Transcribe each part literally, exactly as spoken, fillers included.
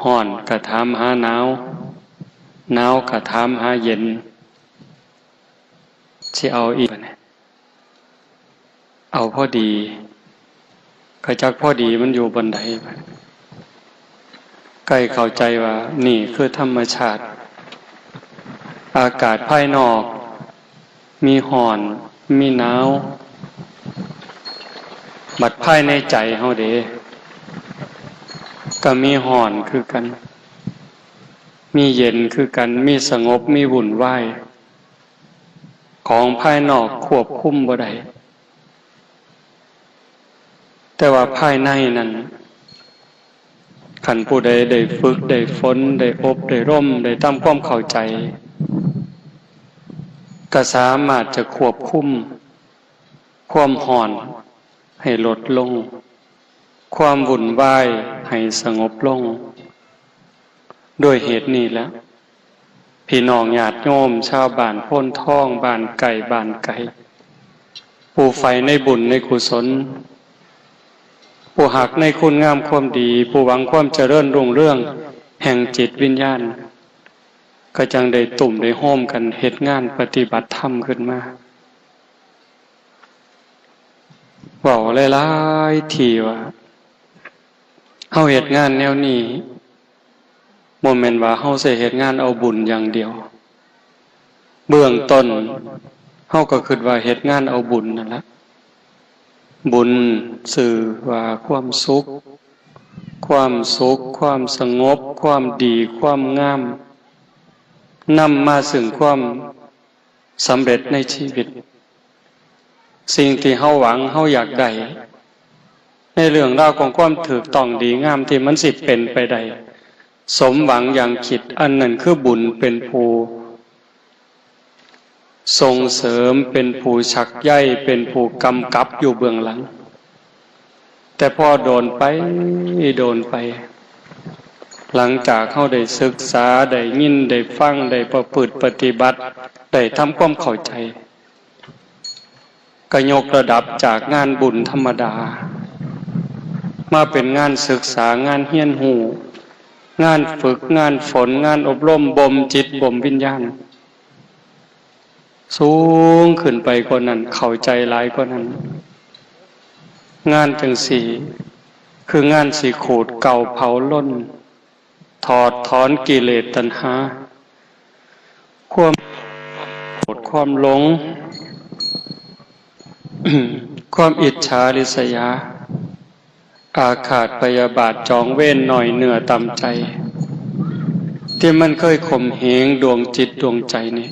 ฮ้อนก็ถามหาหนาว หนาวก็ถามหาเย็น สิเอาอีก เอาพอดี ก็จักพอดีมันอยู่บ่อนใด ใกล้เข้าใจว่านี่คือธรรมชาติ อากาศภายนอก มีฮ้อน มีหนาว บัดภายในใจเฮาเด้ ก็มีฮ้อนคือกัน มีเย็นคือกัน มีสงบ มีวุ่นวาย ของภายนอกควบคุมบ่ได้ แต่ว่าภายในนั้น คันผู้ใดได้ฝึก ได้ฝน ได้อบ ได้รม ได้ทำความเข้าใจ ก็สามารถจะควบคุม ความฮ้อนให้ลดลง ความวุ่นวายให้สงบลง ด้วยเหตุนี้แหละ พี่น้องญาติโยม ชาวบ้านโพนทอง บ้านใกล้ บ้านไกล ผู้ใฝ่ในบุญในกุศล ผู้ฮักในคุณงามความดี ผู้หวังความเจริญรุ่งเรืองแห่งจิตวิญญาณ ก็จั่งได้ตุ้มได้โฮมกันเฮ็ดงานปฏิบัติธรรมขึ้นมา เว้าหลายๆ ที่ว่า เฮาเฮ็ดงานแนวนี้ บ่แม่นว่าเฮาสิเฮ็ดงานเอาบุญอย่างเดียว เบื้องต้น เฮาก็คิดว่าเฮ็ดงานเอาบุญนั่นละ บุญชื่อว่าความสุข ความสุข ความสงบ ความดี ความงาม นำมาซึ่งความสำเร็จในชีวิต สิ่งที่เฮาหวัง เฮาอยากได้ ในเรื่องราวของความถูกต้องดีงามที่มันสิเป็นไปได้ สมหวังอย่างคิด อันนั้นคือบุญเป็นผู้ส่งเสริม เป็นผู้ชักใย เป็นผู้กำกับอยู่เบื้องหลัง แต่พอโดนไป โดนไป หลังจากเฮาได้ศึกษา ได้ยิน ได้ฟัง ได้ประพฤติปฏิบัติ ได้ทำความเข้าใจ ก็ยกระดับจากงานบุญธรรมดา มาเป็นงานศึกษา งานเฮียนฮู้ งานฝึก งานฝน งานอบรม บ่มจิต บ่มวิญญาณ สูงขึ้นไปกว่านั้น เข้าใจหลายกว่านั้น งานจั่งซี้ คืองานสิขูดเกลาเผาลน ถอดถอนกิเลสตัณหา ความโกรธ ความหลง ความอิจฉาริษยา อาฆาตพยาบาท จองเวร น้อยเนื้อต่ำใจ ที่มันเคยข่มเหงดวงจิตดวงใจนี่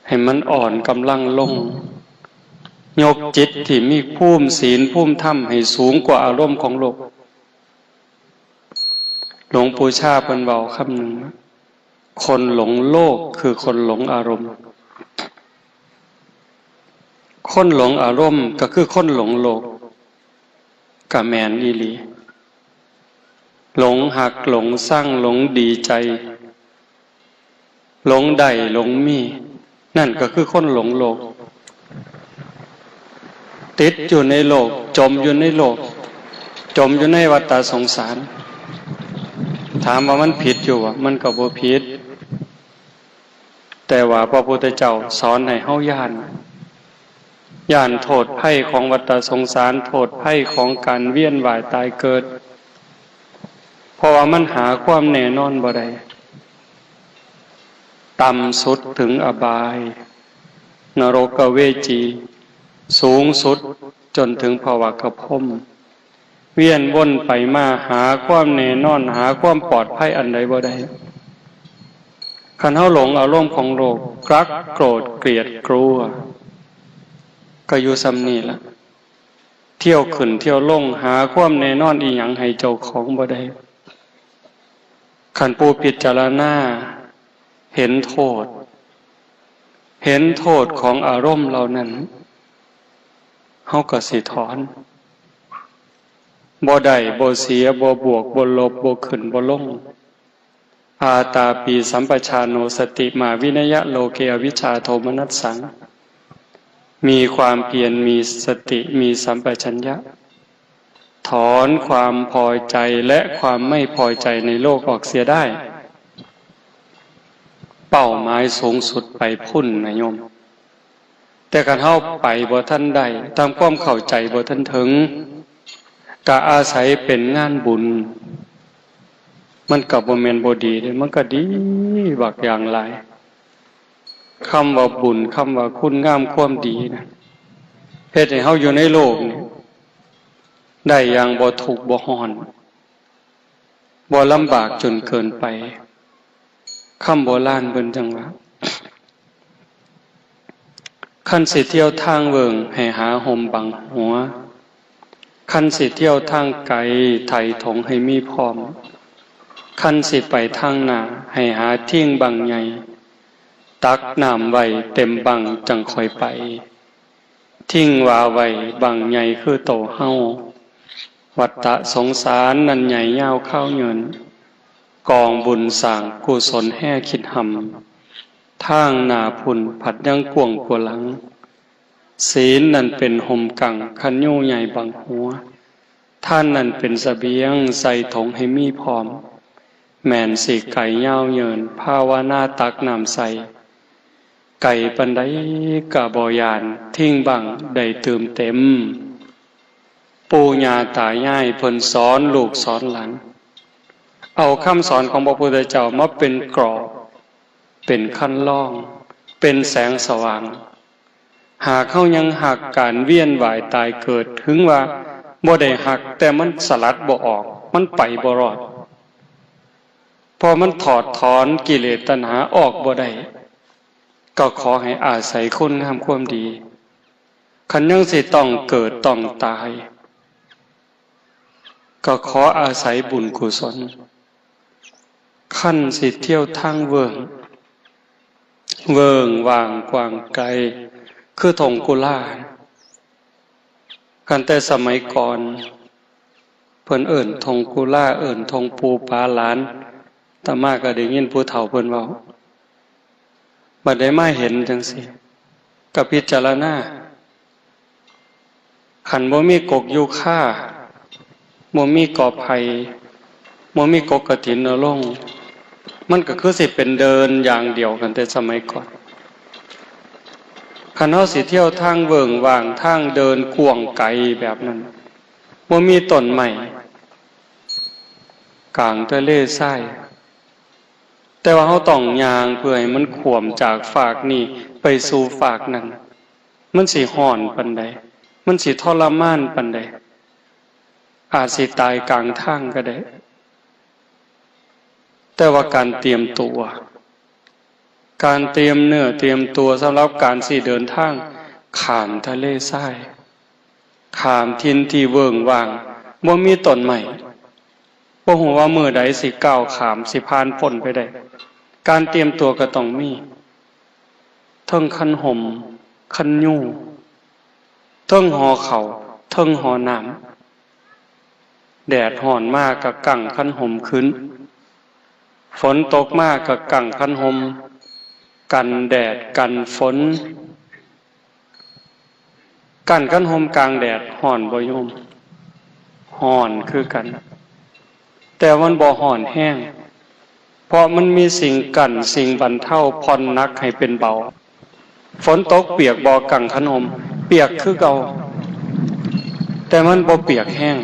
ให้มันอ่อนกำลังลง ยกจิตที่มีภูมิศีล ภูมิธรรม ให้สูงกว่าอารมณ์ของโลก หลวงปู่ชาเพิ่นเว้าคำหนึ่ง คนหลงโลกคือคนหลงอารมณ์ คนหลงอารมณ์ก็คือคนหลงโลก ก็แม่นอีหลี หลงฮัก หลงซัง หลงดีใจ หลงได้ หลงมี นั่นก็คือคนหลงโลก ติดอยู่ในโลก จมอยู่ในโลก จมอยู่ในวัฏฏะสงสาร ถามว่ามันผิดอยู่บ่ มันก็บ่ผิด แต่ว่าพระพุทธเจ้าสอนให้เฮาย้าน ย้านโทษภัยของวัฏฏะสงสาร โทษภัยของการเวียนว่ายตายเกิด เพราะว่ามันหาความแน่นอนบ่ได้ ต่ำสุดถึงอบาย นรกเวจี สูงสุดจนถึงภวกพรหม เวียนวนไปมาหาความแน่นอน หาความปลอดภัยอันใดบ่ได้ คันเฮาหลงอารมณ์ของโลก รัก โกรธ เกลียด กลัว ก็อยู่ส่ำนี้ล่ะ เที่ยวขึ้นเที่ยวลง หาความแน่นอนอีหยังให้เจ้าของบ่ได้ คันผู้พิจารณาเห็นโทษ เห็นโทษของอารมณ์เหล่านั้น เฮาก็สิถอน บ่ได้ บ่เสีย บ่บวก บ่ลบ บ่ขึ้น บ่ลง อาตาปีสัมปชาโนสติมาวินยะโลเกอวิชชาโทมนัสสัง มีความเพียร มีสติ มีสัมปชัญญะ ถอนความพอใจและความไม่พอใจในโลกออกเสียได้ เป้าหมายสูงสุดไปพุ้นนะโยม แต่คันเฮาไปบ่ทันได้ ตามความเข้าใจบ่ทันถึง ก็อาศัยเป็นงานบุญ มันก็บ่แม่นบ่ดีเด้ มันก็ดีบักอย่างหลาย คำว่าบุญ คำว่าคุณงามความดีนะ เฮ็ดให้เฮาอยู่ในโลกนี่ ได้อย่างบ่ทุกข์บ่ร้อน บ่ลำบากจนเกินไป คำโบราณเพิ่นจั่งว่า คันสิเที่ยวทางเวิ้งให้หาฮ่มบังหัว คันสิเที่ยวทางไกไถถงให้มีพร้อม คันสิไปทางหน้าให้หาถิงบั้งใหญ่ ตักน้ำไว้เต็มบั้งจั่งค่อยไป ถิงหว่าไว้บั้งใหญ่คือโตเฮา วัฏฏะสงสารนั้นใหญ่ยาวคาวยืน กองบุญสร้างกุศลแฮ่คิดหำ ทางหน้าพุ้นผัดยังกว้างกว่าหลัง ศีลนั้นเป็นฮ่มกั้งคันยูใหญ่บังหัว ทานนั้นเป็นเสบียงใส่ถงให้มีพร้อม แม่นสิไกยาวยืน ภาวนาตักน้ำใส่ ไกปานใดก็บ่ย้าน ถิงบั้งได้ตื่มเต็ม ปู่ย่าตายายเพิ่นสอนลูกสอนหลาน เอาคำสอนของพระพุทธเจ้ามาเป็นกรอบ เป็นคันลอง เป็นแสงสว่าง หากเฮายังฮักการเวียนว่ายตายเกิด ถึงว่าบ่ได้ฮัก แต่มันสลัดบ่ออก มันไปบ่รอด เพราะมันถอดถอนกิเลสตัณหาออกบ่ได้ ก็ขอให้อาศัยคุณงามความดี คันยังสิต้องเกิดต้องตาย ก็ขออาศัยบุญกุศล คันสิเที่ยวทางเวิ้ง เวิ้งว่างกว้างไกล คือถงกุลา คันแต่สมัยก่อน เพิ่นเอิ้นถงกุลา เอิ้นถงปู่ป๋าหลาน อาตมาก็ได้ยินผู้เฒ่าเพิ่นเว้า บัดได้มาเห็นจั่งซี้ ก็พิจารณา คันบ่มีกกยูคา บ่มีกอไผ่ บ่มีกกกฐินนรงค์ มันก็คือสิเป็นเดินอย่างเดียวกันแต่สมัยก่อน คันเฮาสิเที่ยวทางเวิ้งว่าง ทางเดินกว้างไกลแบบนั้น บ่มีต้นไม้ กลางทะเลทราย แต่ว่าเฮาต้องย่างเพื่อให้มันข้ามจากฟากนี้ไปสู่ฟากนั้น มันสิร้อนปานใด มันสิทรมานปานใด อาจสิตายกลางทางก็ได้ แต่ว่าการเตรียมตัว การเตรียมเนื้อเตรียมตัวสำหรับการสิเดินทางข้ามทะเลทราย ข้ามถิ่นที่เวิ้งว่าง บ่มีต้นไม้ บ่ฮู้ว่ามื้อใดสิก้าวข้าม สิผ่านพ้นไปได้ การเตรียมตัวก็ต้องมี เทิงคันฮ่ม คันยู เทิงห่อข้าว เทิงห่อน้ำ แดดร้อนมาก็กังคันฮ่มขึ้น ฝนตกมาก็กังคันฮ่ม กันแดดกันฝน กังคันฮ่มกลางแดดร้อนบ่โยม ร้อนคือกัน แต่มันบ่ร้อนแฮง เพราะมันมีสิ่งกั้น สิ่งบรรเทา ผ่อนหนักให้เป็นเบา ฝนตกเปียกบ่ กังคันฮ่ม เปียกคือเก่า แต่มันบ่เปียกแฮง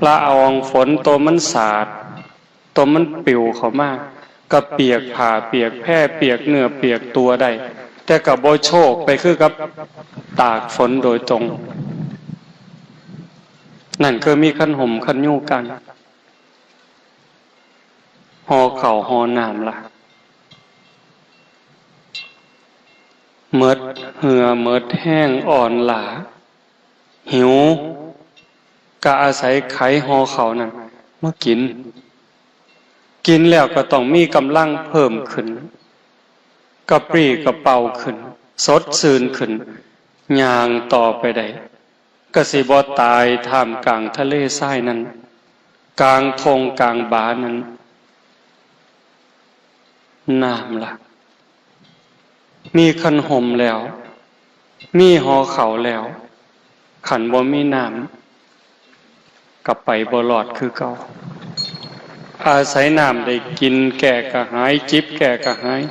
ละอองฝนโตมันสาด โตมันปลิวเข้ามา ก็เปียกผ้า เปียกแพ เปียกเนื้อ เปียกตัวได้ แต่ก็บ่โชกไปคือกับตากฝนโดยตรง นั่นคือมีคันฮ่มคันยูกัง ห่อข้าวห่อน้ำล่ะ หมดเหื่อหมดแฮงอ่อนล้า หิว ก็อาศัยไขห่อข้าวนั่นมากิน กินแล้วก็ต้องมีกำลังเพิ่มขึ้น กระปรี้กระเปร่าขึ้น สดชื่นขึ้น ย่างต่อไปได้ ก็สิบ่ตายท่ามกลางทะเลทรายนั้น กลางท่งกลางบานั้น น้ำล่ะ มีคันฮ่มแล้ว มีห่อข้าวแล้ว คันบ่มีน้ำ ก็ไปบ่รอดคือเก่า อาศัยน้ำได้กินแก้กระหาย จิบแก้กระหาย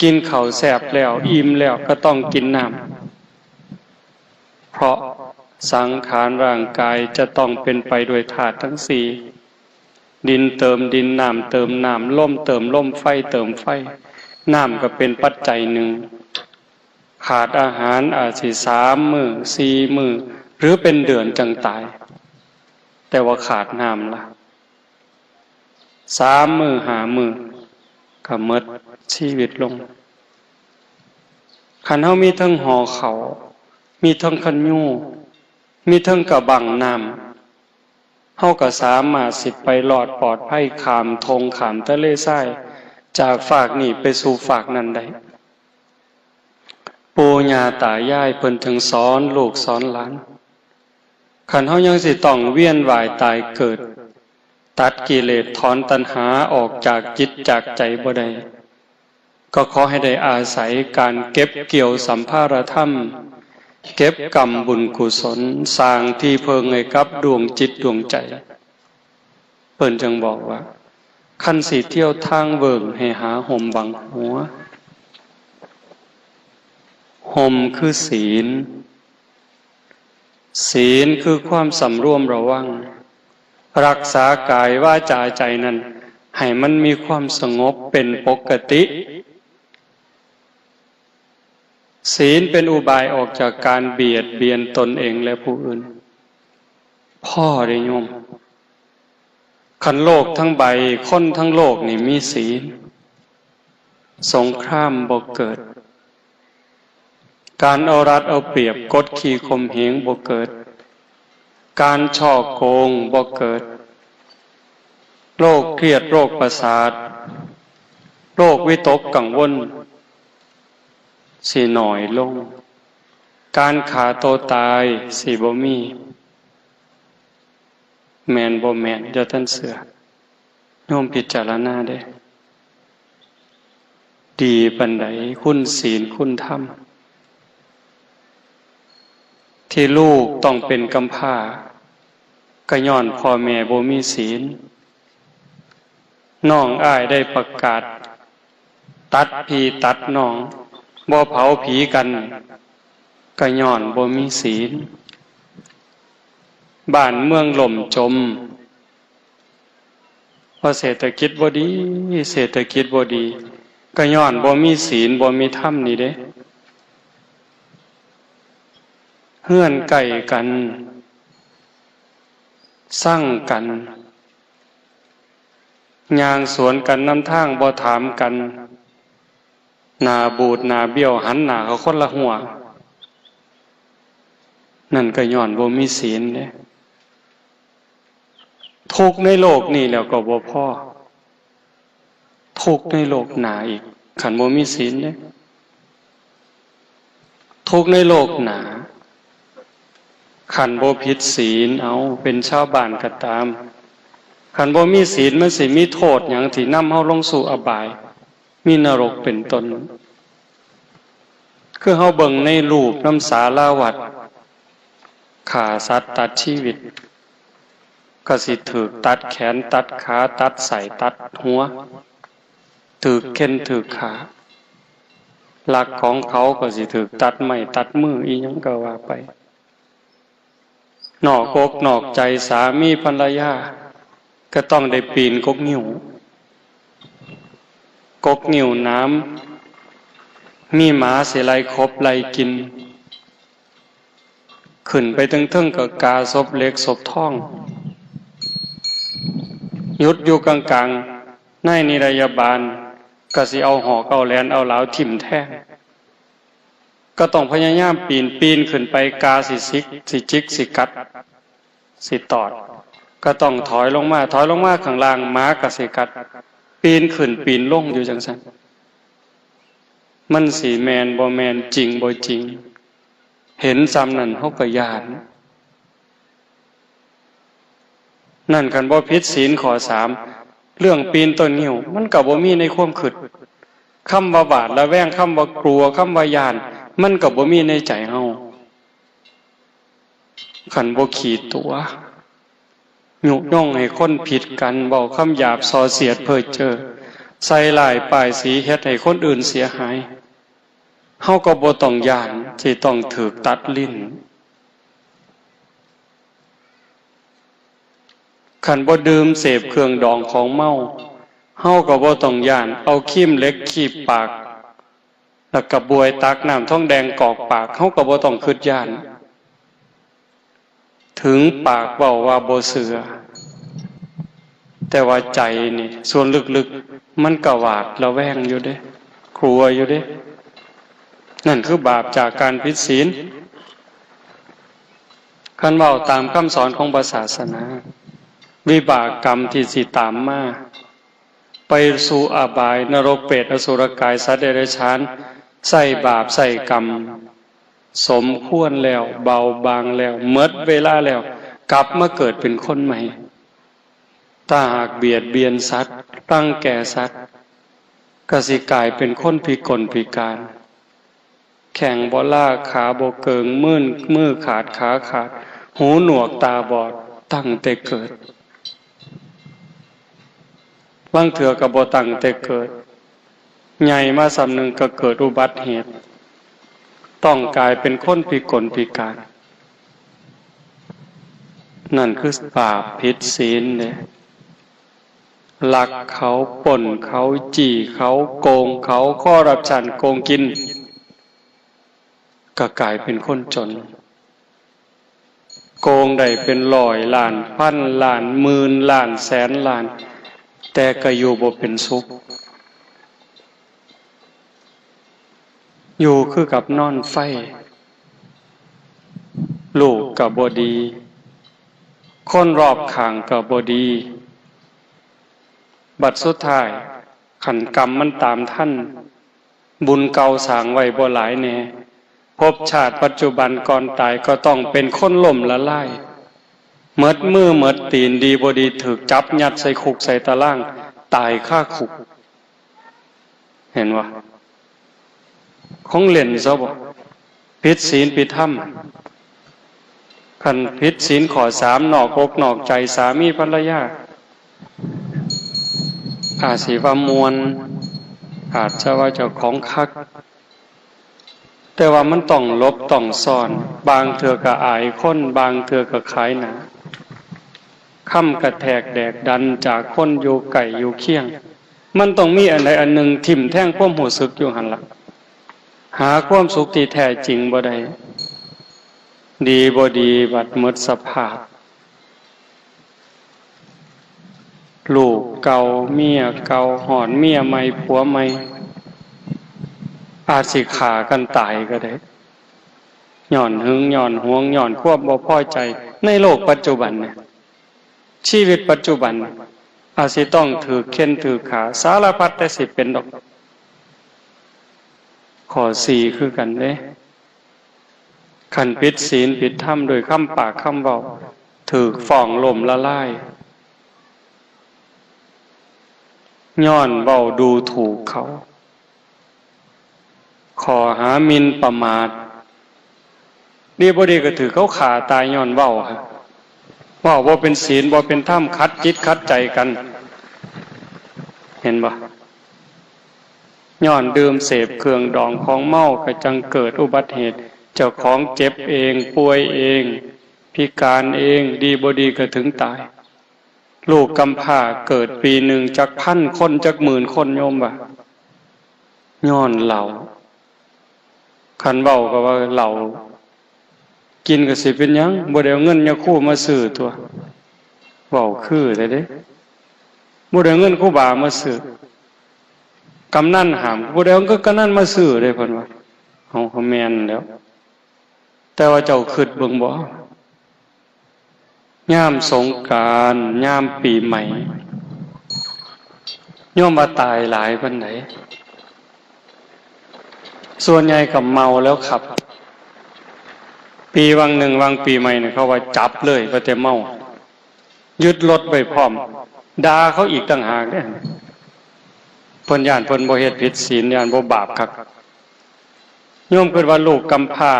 กินข้าวแซ่บแล้ว อิ่มแล้วก็ต้องกินน้ำ เพราะสังขารร่างกายจะต้องเป็นไปด้วยธาตุทั้งสี่ ดินเติมดิน น้ำเติมน้ำ ลมเติมลม ไฟเติมไฟ น้ำก็เป็นปัจจัยหนึ่ง ขาดอาหารอาจสิสามมื้อ สี่มื้อ หรือเป็นเดือนจั่งตาย แต่ว่าขาดน้ำล่ะ สามมื้อ ห้ามื้อ ก็หมดชีวิตลง คันเฮามีเทิงห่อข้าว มีเทิงคันยู มีเทิงกะบั้งน้ำ เฮาก็สามารถสิไปรอดปลอดภัยข้ามท่งข้ามทะเลทราย จากฟากนี้ไปสู่ฟากนั้นได้ ปู่ย่าตายายเพิ่นจึงสอนลูกสอนหลาน คันเฮายังสิต้องเวียนว่ายตายเกิด ตัดกิเลสถอนตัณหาออกจากจิตจากใจบ่ได้ ก็ขอให้ได้อาศัยการเก็บเกี่ยวสัมภารธรรม เก็บกำบุญกุศล สร้างที่เพิ่งให้กับดวงจิตดวงใจ เพิ่นจึงบอกว่า คันสิเที่ยวทางเวิ้งให้หาฮ่มบังหัว ฮ่มคือศีล ศีลคือความสำรวมระวัง รักษากายวาจาใจนั้น ให้มันมีความสงบเป็นปกติ ศีลเป็นอุบายออกจากการเบียดเบียนตนเองและผู้อื่น พ่อได้โยม คันโลกทั้งใบ คนทั้งโลกนี่มีศีล สงครามบ่เกิด การเอารัดเอาเปรียบกดขี่ข่มเหงบ่เกิด การฉ้อโกงบ่เกิด โรคเครียดโรคประสาท โรควิตกกังวล สิน้อยลง การฆ่าตัวตายสิบ่มี แม่นบ่แม่น อย่าท่านเชื่อ โยมพิจารณาเด้ ดีปานใดคุณศีลคุณธรรม ที่ลูกต้องเป็นกำพร้า ก็ย้อนพ่อแม่บ่มีศีล น้องอ้ายได้ประกาศ ตัดพี่ตัดน้อง บ่เผาผีกัน ก็ย้อนบ่มีศีล บ้านเมืองล่มจม เพราะเศรษฐกิจบ่ดี เศรษฐกิจบ่ดี ก็ย้อนบ่มีศีล บ่มีธรรมนี่เด้ เฮือนใกล้กัน ซังกัน ย่างสวนกันนำทาง บ่ถามกัน หน้าบูดหน้าเบี้ยว หันหน้าเขาคนละหัว นั่นก็ย้อนบ่มีศีลเด้ ทุกข์ในโลกนี้แล้วก็บ่พอ ทุกข์ในโลกหน้าอีก คันบ่มีศีลเด้ ทุกข์ในโลกหน้า คันบ่ผิดศีล เอา เป็นชาวบ้านก็ตาม คันบ่มีศีล มันสิมีโทษหยังที่นำเฮาลงสู่อบาย มีนรกเป็นต้น คือเฮาเบิ่งในรูปนำสาราวัด ฆ่าสัตว์ตัดชีวิต ก็สิถูกตัดแขนตัดขาตัดไส้ตัดหัว ถูกเฆ่นถูกฆ่า ลักของเขาก็สิถูกตัดไม้ตัดมือ อีหยังก็ว่าไป นอกอกนอกใจสามีภรรยา ก็ต้องได้ปีนกกงิ้ว กกงิ้วหนาม มีหมาสิไล่ขบไล่กิน ขึ้นไปเทิงๆ ก็กาศพเหล็กศพทอง หยุดอยู่กลางๆ นายนิรยาบาลก็สิเอาหอกเอาแหลนเอาหลาวถิ่มแทง ก็ต้องพยายามปีน ปีนขึ้นไป กาสิสิก สิจิก สิกัด สิตอด ก็ต้องถอยลงมา ถอยลงมาข้างล่าง หมาก็สิกัด ปีนขึ้นปีนลงอยู่จั่งซั้น มันสิแม่นบ่แม่น จริงบ่จริง เห็นส่ำนั้นเฮาก็ย้าน นั่นคันบ่ผิดศีลข้อสาม เรื่องปีนต้นงิ้ว มันก็บ่มีในความคิด คำว่าหวาดระแวง คำว่ากลัว คำว่าย้าน มันก็บ่มีในใจเฮา คันบ่ขีดตั๋ว ยุยงให้คนผิดกัน เว้าคำหยาบส่อเสียดเพ้อเจ้อ ใส่ร้ายป้ายสี เฮ็ดให้คนอื่นเสียหาย เฮาก็บ่ต้องย้านสิต้องถูกตัดลิ้น คันบ่ดื่มเสพเครื่องดองของเมา เฮาก็บ่ต้องย้านเอาครีมเหล็กคีบปาก แล้วก็บวยตักน้ำทองแดงกอกปาก เฮาก็บ่ต้องคิดย้าน ถึงปากเว้าว่าบ่เชื่อ แต่ว่าใจนี่ ส่วนลึกๆ มันก็หวาดระแวงอยู่เด้ กลัวอยู่เด้ นั่นคือบาปจากการผิดศีล คันเว้าตามคำสอนของพระศาสนา วิบากกรรมที่สิตามมา ไปสู่อบาย นรก เปรต อสุรกาย สัตว์เดรัจฉาน ใช้บาปใช้กรรม สมควรแล้ว เบาบางแล้ว หมดเวลาแล้ว กลับมาเกิดเป็นคนใหม่ ถ้าหากเบียดเบียนสัตว์ รังแกสัตว์ ก็สิกลายเป็นคนพิกลพิการ แข้งบ่ลา ขาบ่เกิง มือ มือขาด ขาขาด หูหนวก ตาบอด ตั้งแต่เกิด บางเทื่อก็บ่ตั้งแต่เกิด ใหญ่มาส่ำหนึ่งก็เกิดอุบัติเหตุ ต้องกลายเป็นคนพิกลพิการ นั่นคือบาปผิดศีลเด้ ลักเขา ปล้นเขา จี้เขา โกงเขา คอร์รัปชัน โกงกิน ก็กลายเป็นคนจน โกงได้เป็นร้อยล้าน พันล้าน หมื่นล้าน แสนล้าน แต่ก็อยู่บ่เป็นสุข อยู่คือกับนอนไฟ ลูกก็บ่ดี คนรอบข้างก็บ่ดี บัดสุดท้าย คันกรรมมันตามทัน บุญเก่าสร้างไว้บ่หลายแหน่ ภพชาติปัจจุบันก่อนตายก็ต้องเป็นคนล้มละลาย หมดมือหมดตีน ดีบ่ดีถูกจับยัดใส่คุกใส่ตาราง ตายคาคุก เห็นบ่ ของเล่นซะบ่ ผิดศีลผิดธรรม คันผิดศีลข้อสาม นอกอกนอกใจสามีภรรยา อาจสิว่าม่วน อาจจะว่าเจ้าของคัก แต่ว่ามันต้องหลบต้องซ่อน บางเทื่อก็อายคน บางเทื่อก็ขายหน้า คำกระแทกแดกดันจากคนอยู่ใกล้อยู่เคียง มันต้องมีอันใดอันหนึ่งทิ่มแทงความรู้สึกอยู่หั่นล่ะ หาความสุขที่แท้จริงบ่ได้ ดีบ่ดีบัดหมดสภาพ ลูกเก่า เมียเก่า ฮอดเมียใหม่ ผัวใหม่ อาจสิฆ่ากันตายก็ได้ ย้อนหึง ย้อนหวง ย้อนความบ่พอใจ ในโลกปัจจุบันเนี่ย ชีวิตปัจจุบัน อาจสิต้องถูกเฆ่นถูกฆ่า สารพัดแต่สิเป็นดอก ข้อสี่คือกันเด้ คันผิดศีลผิดธรรมโดยคำปากคำเว้า ถูกฟ้องล้มละลาย ย้อนเว้าดูถูกเขา ข้อหาหมิ่นประมาท ดีบ่ดีก็ถูกเขาฆ่าตายย้อนเว้าฮะ เว้าบ่เป็นศีลบ่เป็นธรรม ขัดจิตขัดใจกัน เห็นบ่ ย้อนดื่มเสพเครื่องดองของเมาก็จั่งเกิดอุบัติเหตุ เจ้าของเจ็บเอง ป่วยเอง พิการเอง ดีบ่ดีก็ถึงตาย ลูกกำพร้าเกิดปีหนึ่งจักพันคนจักหมื่นคนโยมว่า ย้อนเหล้า คันเว้าก็ว่าเหล้า กินก็สิเป็นหยัง บ่ได้เอาเงินยาคูมาซื้อตั๊ว เว้าคือแท้เด้ บ่ได้เอาเงินครูบามาซื้อ กำนันห้าม บ่ได้เอาเงินกำนันมาซื้อเด้ เพิ่นว่า เอา ก็แม่นแล้ว แต่ว่าเจ้าคิดเบิ่งบ่ ยามสงกรานต์ ยามปีใหม่ โยมว่าตายหลายปานใด ส่วนใหญ่ก็เมาแล้วขับ ปีวังหนึ่งวังปีใหม่เนี่ย เขาว่าจับเลย ว่าแต่เมา ยึดรถไว้พร้อม ด่าเขาอีกต่างหากเด้ เพิ่นย้านเพิ่นบ่เฮ็ดผิดศีล ย้านบ่บาปคัก โยมคิดว่าลูกกำพร้า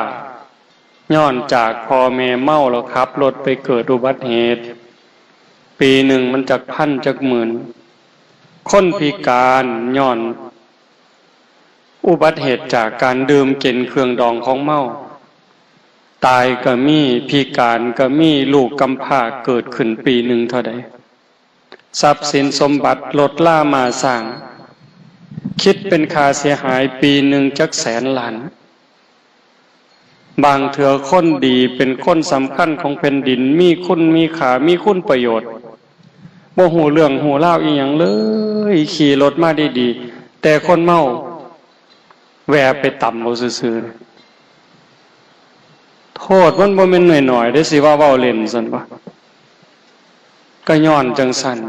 ย้อนจากพ่อแม่เมาแล้วขับรถไปเกิดอุบัติเหตุ ปีหนึ่งมันจักพันจักหมื่น คนพิการย้อนอุบัติเหตุจากการดื่มกินเครื่องดองของเมา ตายก็มี พิการก็มี ลูกกำพร้าเกิดขึ้นปีหนึ่งเท่าใด ทรัพย์สินสมบัติรถรามาสร้าง คิดเป็นค่าเสียหายปีหนึ่งจักแสนล้าน บางเทื่อคนดีเป็นคนสำคัญของแผ่นดิน มีคุณมีค่า มีคุณประโยชน์ บ่ฮู้เรื่องฮู้ราวอีหยังเลย ขี่รถมาดีๆ แต่คนเมาแวะไปตำเอาซื่อๆ โทษมันบ่แม่นน้อยๆ เด้ สิว่าเว้าเล่นซั่นบ่ ก็ย้อนจั่งซั่น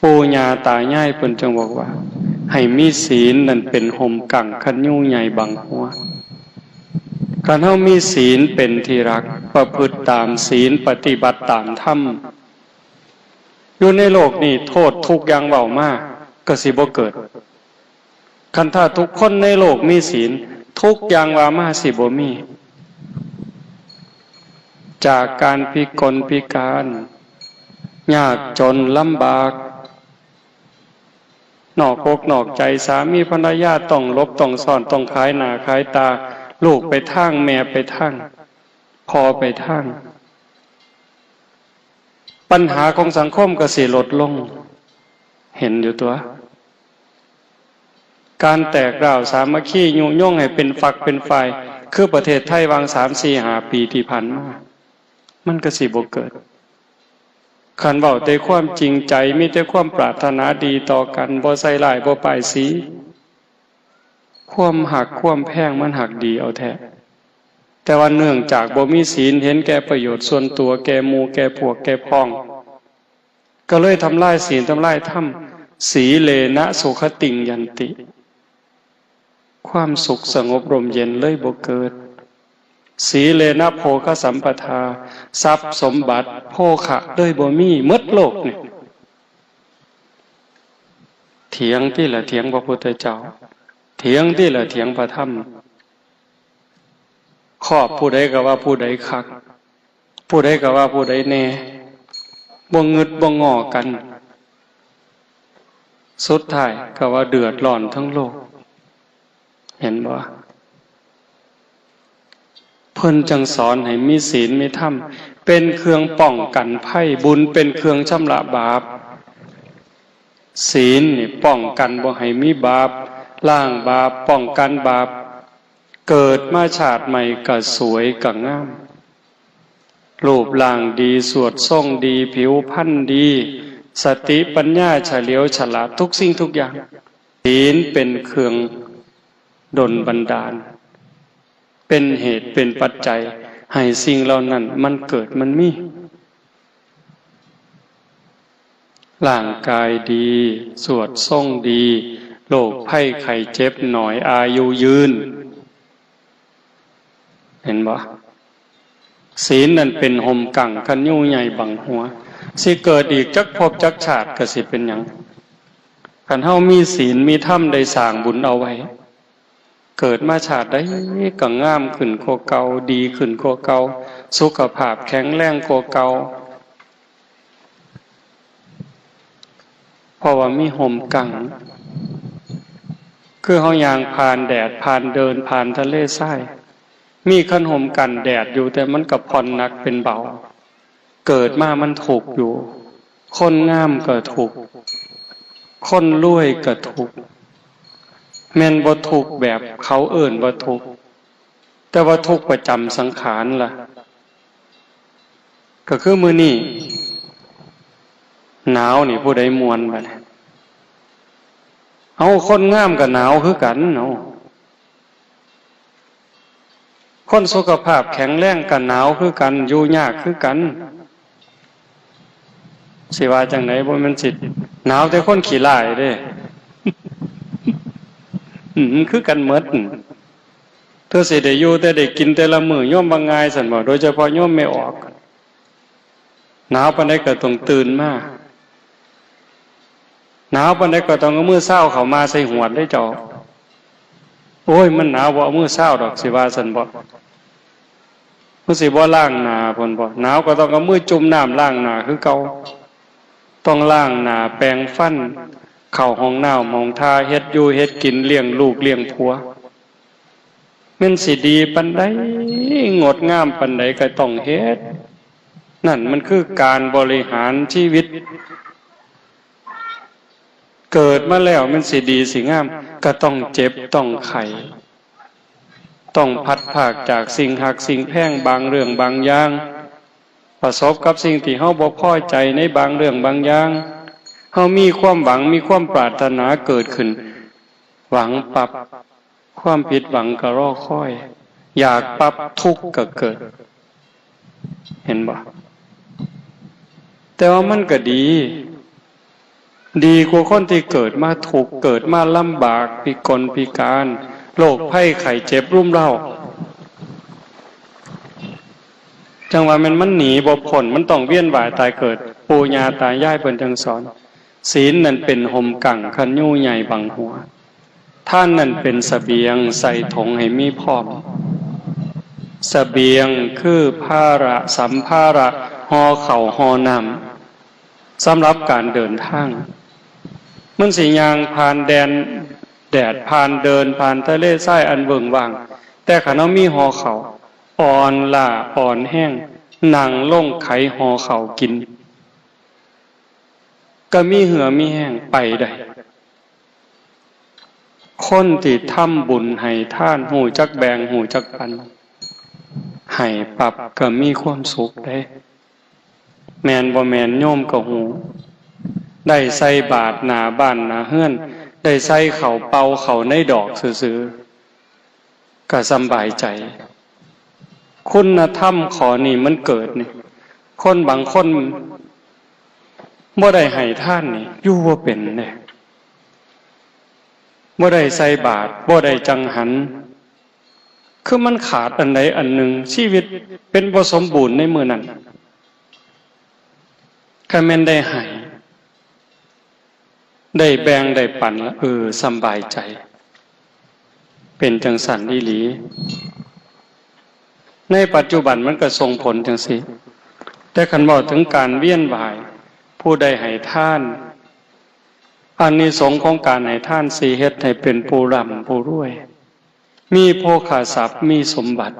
ปู่ย่าตายายเพิ่นจั่งบอกว่า ให้มีศีลนั่นเป็นฮ่มกั้งคันยุงใหญ่บังหัว คันเฮามีศีลเป็นที่รัก ประพฤติตามศีล ปฏิบัติตามธรรม อยู่ในโลกนี้โทษทุกข์อย่างเว้ามาก็สิบ่เกิด คันถ้าทุกคนในโลกมีศีล ทุกข์อย่างว่ามาสิบ่มี จากการพิกลพิการ ยากจนลำบาก นอกอกนอกใจ สามีภรรยาต้องหลบต้องซ่อน ต้องขายหน้าขายตา ลูกไปทาง แม่ไปทาง พ่อไปทาง ปัญหาของสังคมก็สิลดลง เห็นอยู่ตัว การแตกร้าวสามัคคียุยงให้เป็นฝักเป็นฝ่าย คือประเทศไทยหว่างสามสี่ห้าปีที่ผ่านมา มันก็สิบ่เกิด คันเว้าแต่ความจริงใจ มีแต่ความปรารถนาดีต่อกัน บ่ใส่ร้าย บ่ป้ายสี ความฮักความแพงมันฮักดีเอาแท้ แต่ว่าเนื่องจากบ่มีศีล เห็นแก่ประโยชน์ส่วนตัว แก่หมู่แก่พวกแก่พ้อง ก็เลยทำลายศีลทำลายธรรม สีเลนะสุขติงยันติ ความสุขสงบร่มเย็นเลยบ่เกิด สีเลนะโภคสัมปทา ทรัพย์สมบัติโภคะเลยบ่มี หมดโลกนี่ เถียงติล่ะ เถียงพระพุทธเจ้า เถียงติล่ะ เถียงพระธรรม ครอบผู้ใดก็ว่าผู้ใดคัก ผู้ใดก็ว่าผู้ใดแน่ บ่งึดบ่งอกัน สุดท้ายก็ว่าเดือดร้อนทั้งโลก เห็นบ่ เพิ่นจั่งสอนให้มีศีลมีธรรม เป็นเครื่องป้องกันภัย บุญเป็นเครื่องชำระบาป ศีลนี่ป้องกันบ่ให้มีบาป ล้างบาป ป้องกันบาป เกิดมาชาติใหม่ก็สวยก็งาม รูปร่างดี สวดทรงดี ผิวพรรณดี สติปัญญาเฉลียวฉลาดทุกสิ่งทุกอย่าง ศีลเป็นเครื่องดลบันดาล เป็นเหตุเป็นปัจจัยให้สิ่งเหล่านั้นมันเกิดมันมี ร่างกายดี สวดทรงดี โรคภัยไข้เจ็บหน่อย อายุยืน เห็นบ่ ศีลนั่นเป็นฮ่มกั้งคันยุงใหญ่บังหัว สิเกิดอีกจักภพจักชาติก็สิเป็นหยัง คันเฮามีศีลมีธรรมได้สร้างบุญเอาไว้ เกิดมาชาติใดก็งามขึ้นกว่าเก่า ดีขึ้นกว่าเก่า สุขภาพแข็งแรงกว่าเก่า เพราะว่ามีฮ่มกั้ง คือเฮาย่างผ่านแดด ผ่านเดิน ผ่านทะเลทราย มีคันฮ่มกั้นแดดอยู่ แต่มันก็ผ่อนหนักเป็นเบา เกิดมามันทุกข์อยู่ คนงามก็ทุกข์ คนรวยก็ทุกข์ แม่นบ่ทุกข์แบบเขาเอิ้นว่าทุกข์ แต่ว่าทุกข์ประจำสังขารล่ะ ก็คือมื้อนี้หนาวนี่ผู้ใดม่วนบัดนี้ เอา คนงามก็หนาวคือกัน เอา คนสุขภาพแข็งแรงก็หนาวคือกัน อยู่ยากคือกัน สิว่าจั่งใด บ่แม่นสิหนาวแต่คนขี้ร้ายเด้ อืม คือกันหมด เธอสิได้อยู่แต่ได้กินแต่ละมื้อ โยมว่าง่ายซั่นบ่ โดยเฉพาะโยมแม่ออก หนาวปานใดก็ต้องตื่นมา หนาวปานใดก็ต้องเอามือซาวเข้ามาใส่หวดเด้เจ้า โอ้ย มันหนาว บ่เอามือซาวดอก สิว่าซั่นบ่ เอ สิบ่ล้างหน้าพุ้นบ่ หนาวก็ต้องเอามือจุ่มน้ำล้างหน้าคือเก่า ต้องล้างหน้า แปรงฟัน เข้าห้องน้ำห้องท่า เฮ็ดอยู่เฮ็ดกิน เลี้ยงลูกเลี้ยงผัว แม่นสิดีปานใด งดงามปานใดก็ต้องเฮ็ด นั่นมันคือการบริหารชีวิต เกิดมาแล้วแม่นสิดีสิงาม ก็ต้องเจ็บต้องไข้ ต้องพลัดพรากจากสิ่งฮักสิ่งแพงบางเรื่องบางอย่าง ประสบกับสิ่งที่เฮาบ่พอใจในบางเรื่องบางอย่าง เฮามีความหวังมีความปรารถนาเกิดขึ้น หวังปั๊บ ความผิดหวังก็รอคอย อยากปั๊บ ทุกข์ก็เกิด เห็นบ่ แต่ว่ามันก็ดี ดีกว่าคนที่เกิดมาทุกข์ เกิดมาลำบาก พิกลพิการ โรคภัยไข้เจ็บรุมเร้า จั่งว่าแม่นมันหนีบ่พ้น มันต้องเวียนว่ายตายเกิด ปู่ย่าตายายเพิ่นจั่งสอน ศีลนั่นเป็นฮ่มกั้ง คันยูใหญ่บังหัว ทานนั่นเป็นเสบียง ใส่ถงให้มีพร้อม เสบียงคือภาระ สัมภาระ ห่อข้าวห่อน้ำ สำหรับการเดินทาง มันสิย่างผ่านแดนแดด ผ่านเดิน ผ่านทะเลทรายอันเวิ้งว้าง แต่คันเฮามีห่อข้าว อ่อนล้าอ่อนแฮง นั่งลงไขห่อข้าวกิน ก็มีเหื่อมีแฮงไปได้ คนที่ทำบุญให้ทาน ฮู้จักแบ่ง ฮู้จักปัน ให้ปั๊บก็มีความสุขเด้ แม่นบ่แม่นโยมก็ฮู้ ได้ใส่บาตรหน้าบ้านหน้าเฮือน ได้ใส่ข้าวเปล่าเข้าในดอกซื่อๆ ก็สำบายใจ คุณธรรมข้อนี้มันเกิดนี่ คนบางคนบ่ได้ให้ทานนี่ อยู่บ่เป็นเด้ บ่ได้ใส่บาตร บ่ได้จังหัน คือมันขาดอันใดอันหนึ่ง ชีวิตเป็นบ่สมบูรณ์ในมื้อนั้น คันแม่นได้ให้ ได้แบ่งได้ปันละ เออ สำบายใจ เป็นจั่งซั้นอีหลี ในปัจจุบันมันก็ส่งผลจั่งซี้ แต่คันเว้าถึงการเวียนว่าย ผู้ใดให้ทาน อานิสงส์ของการให้ทานสิเฮ็ดให้เป็นผู้ร่ำผู้รวย มีโภคทรัพย์ มีสมบัติ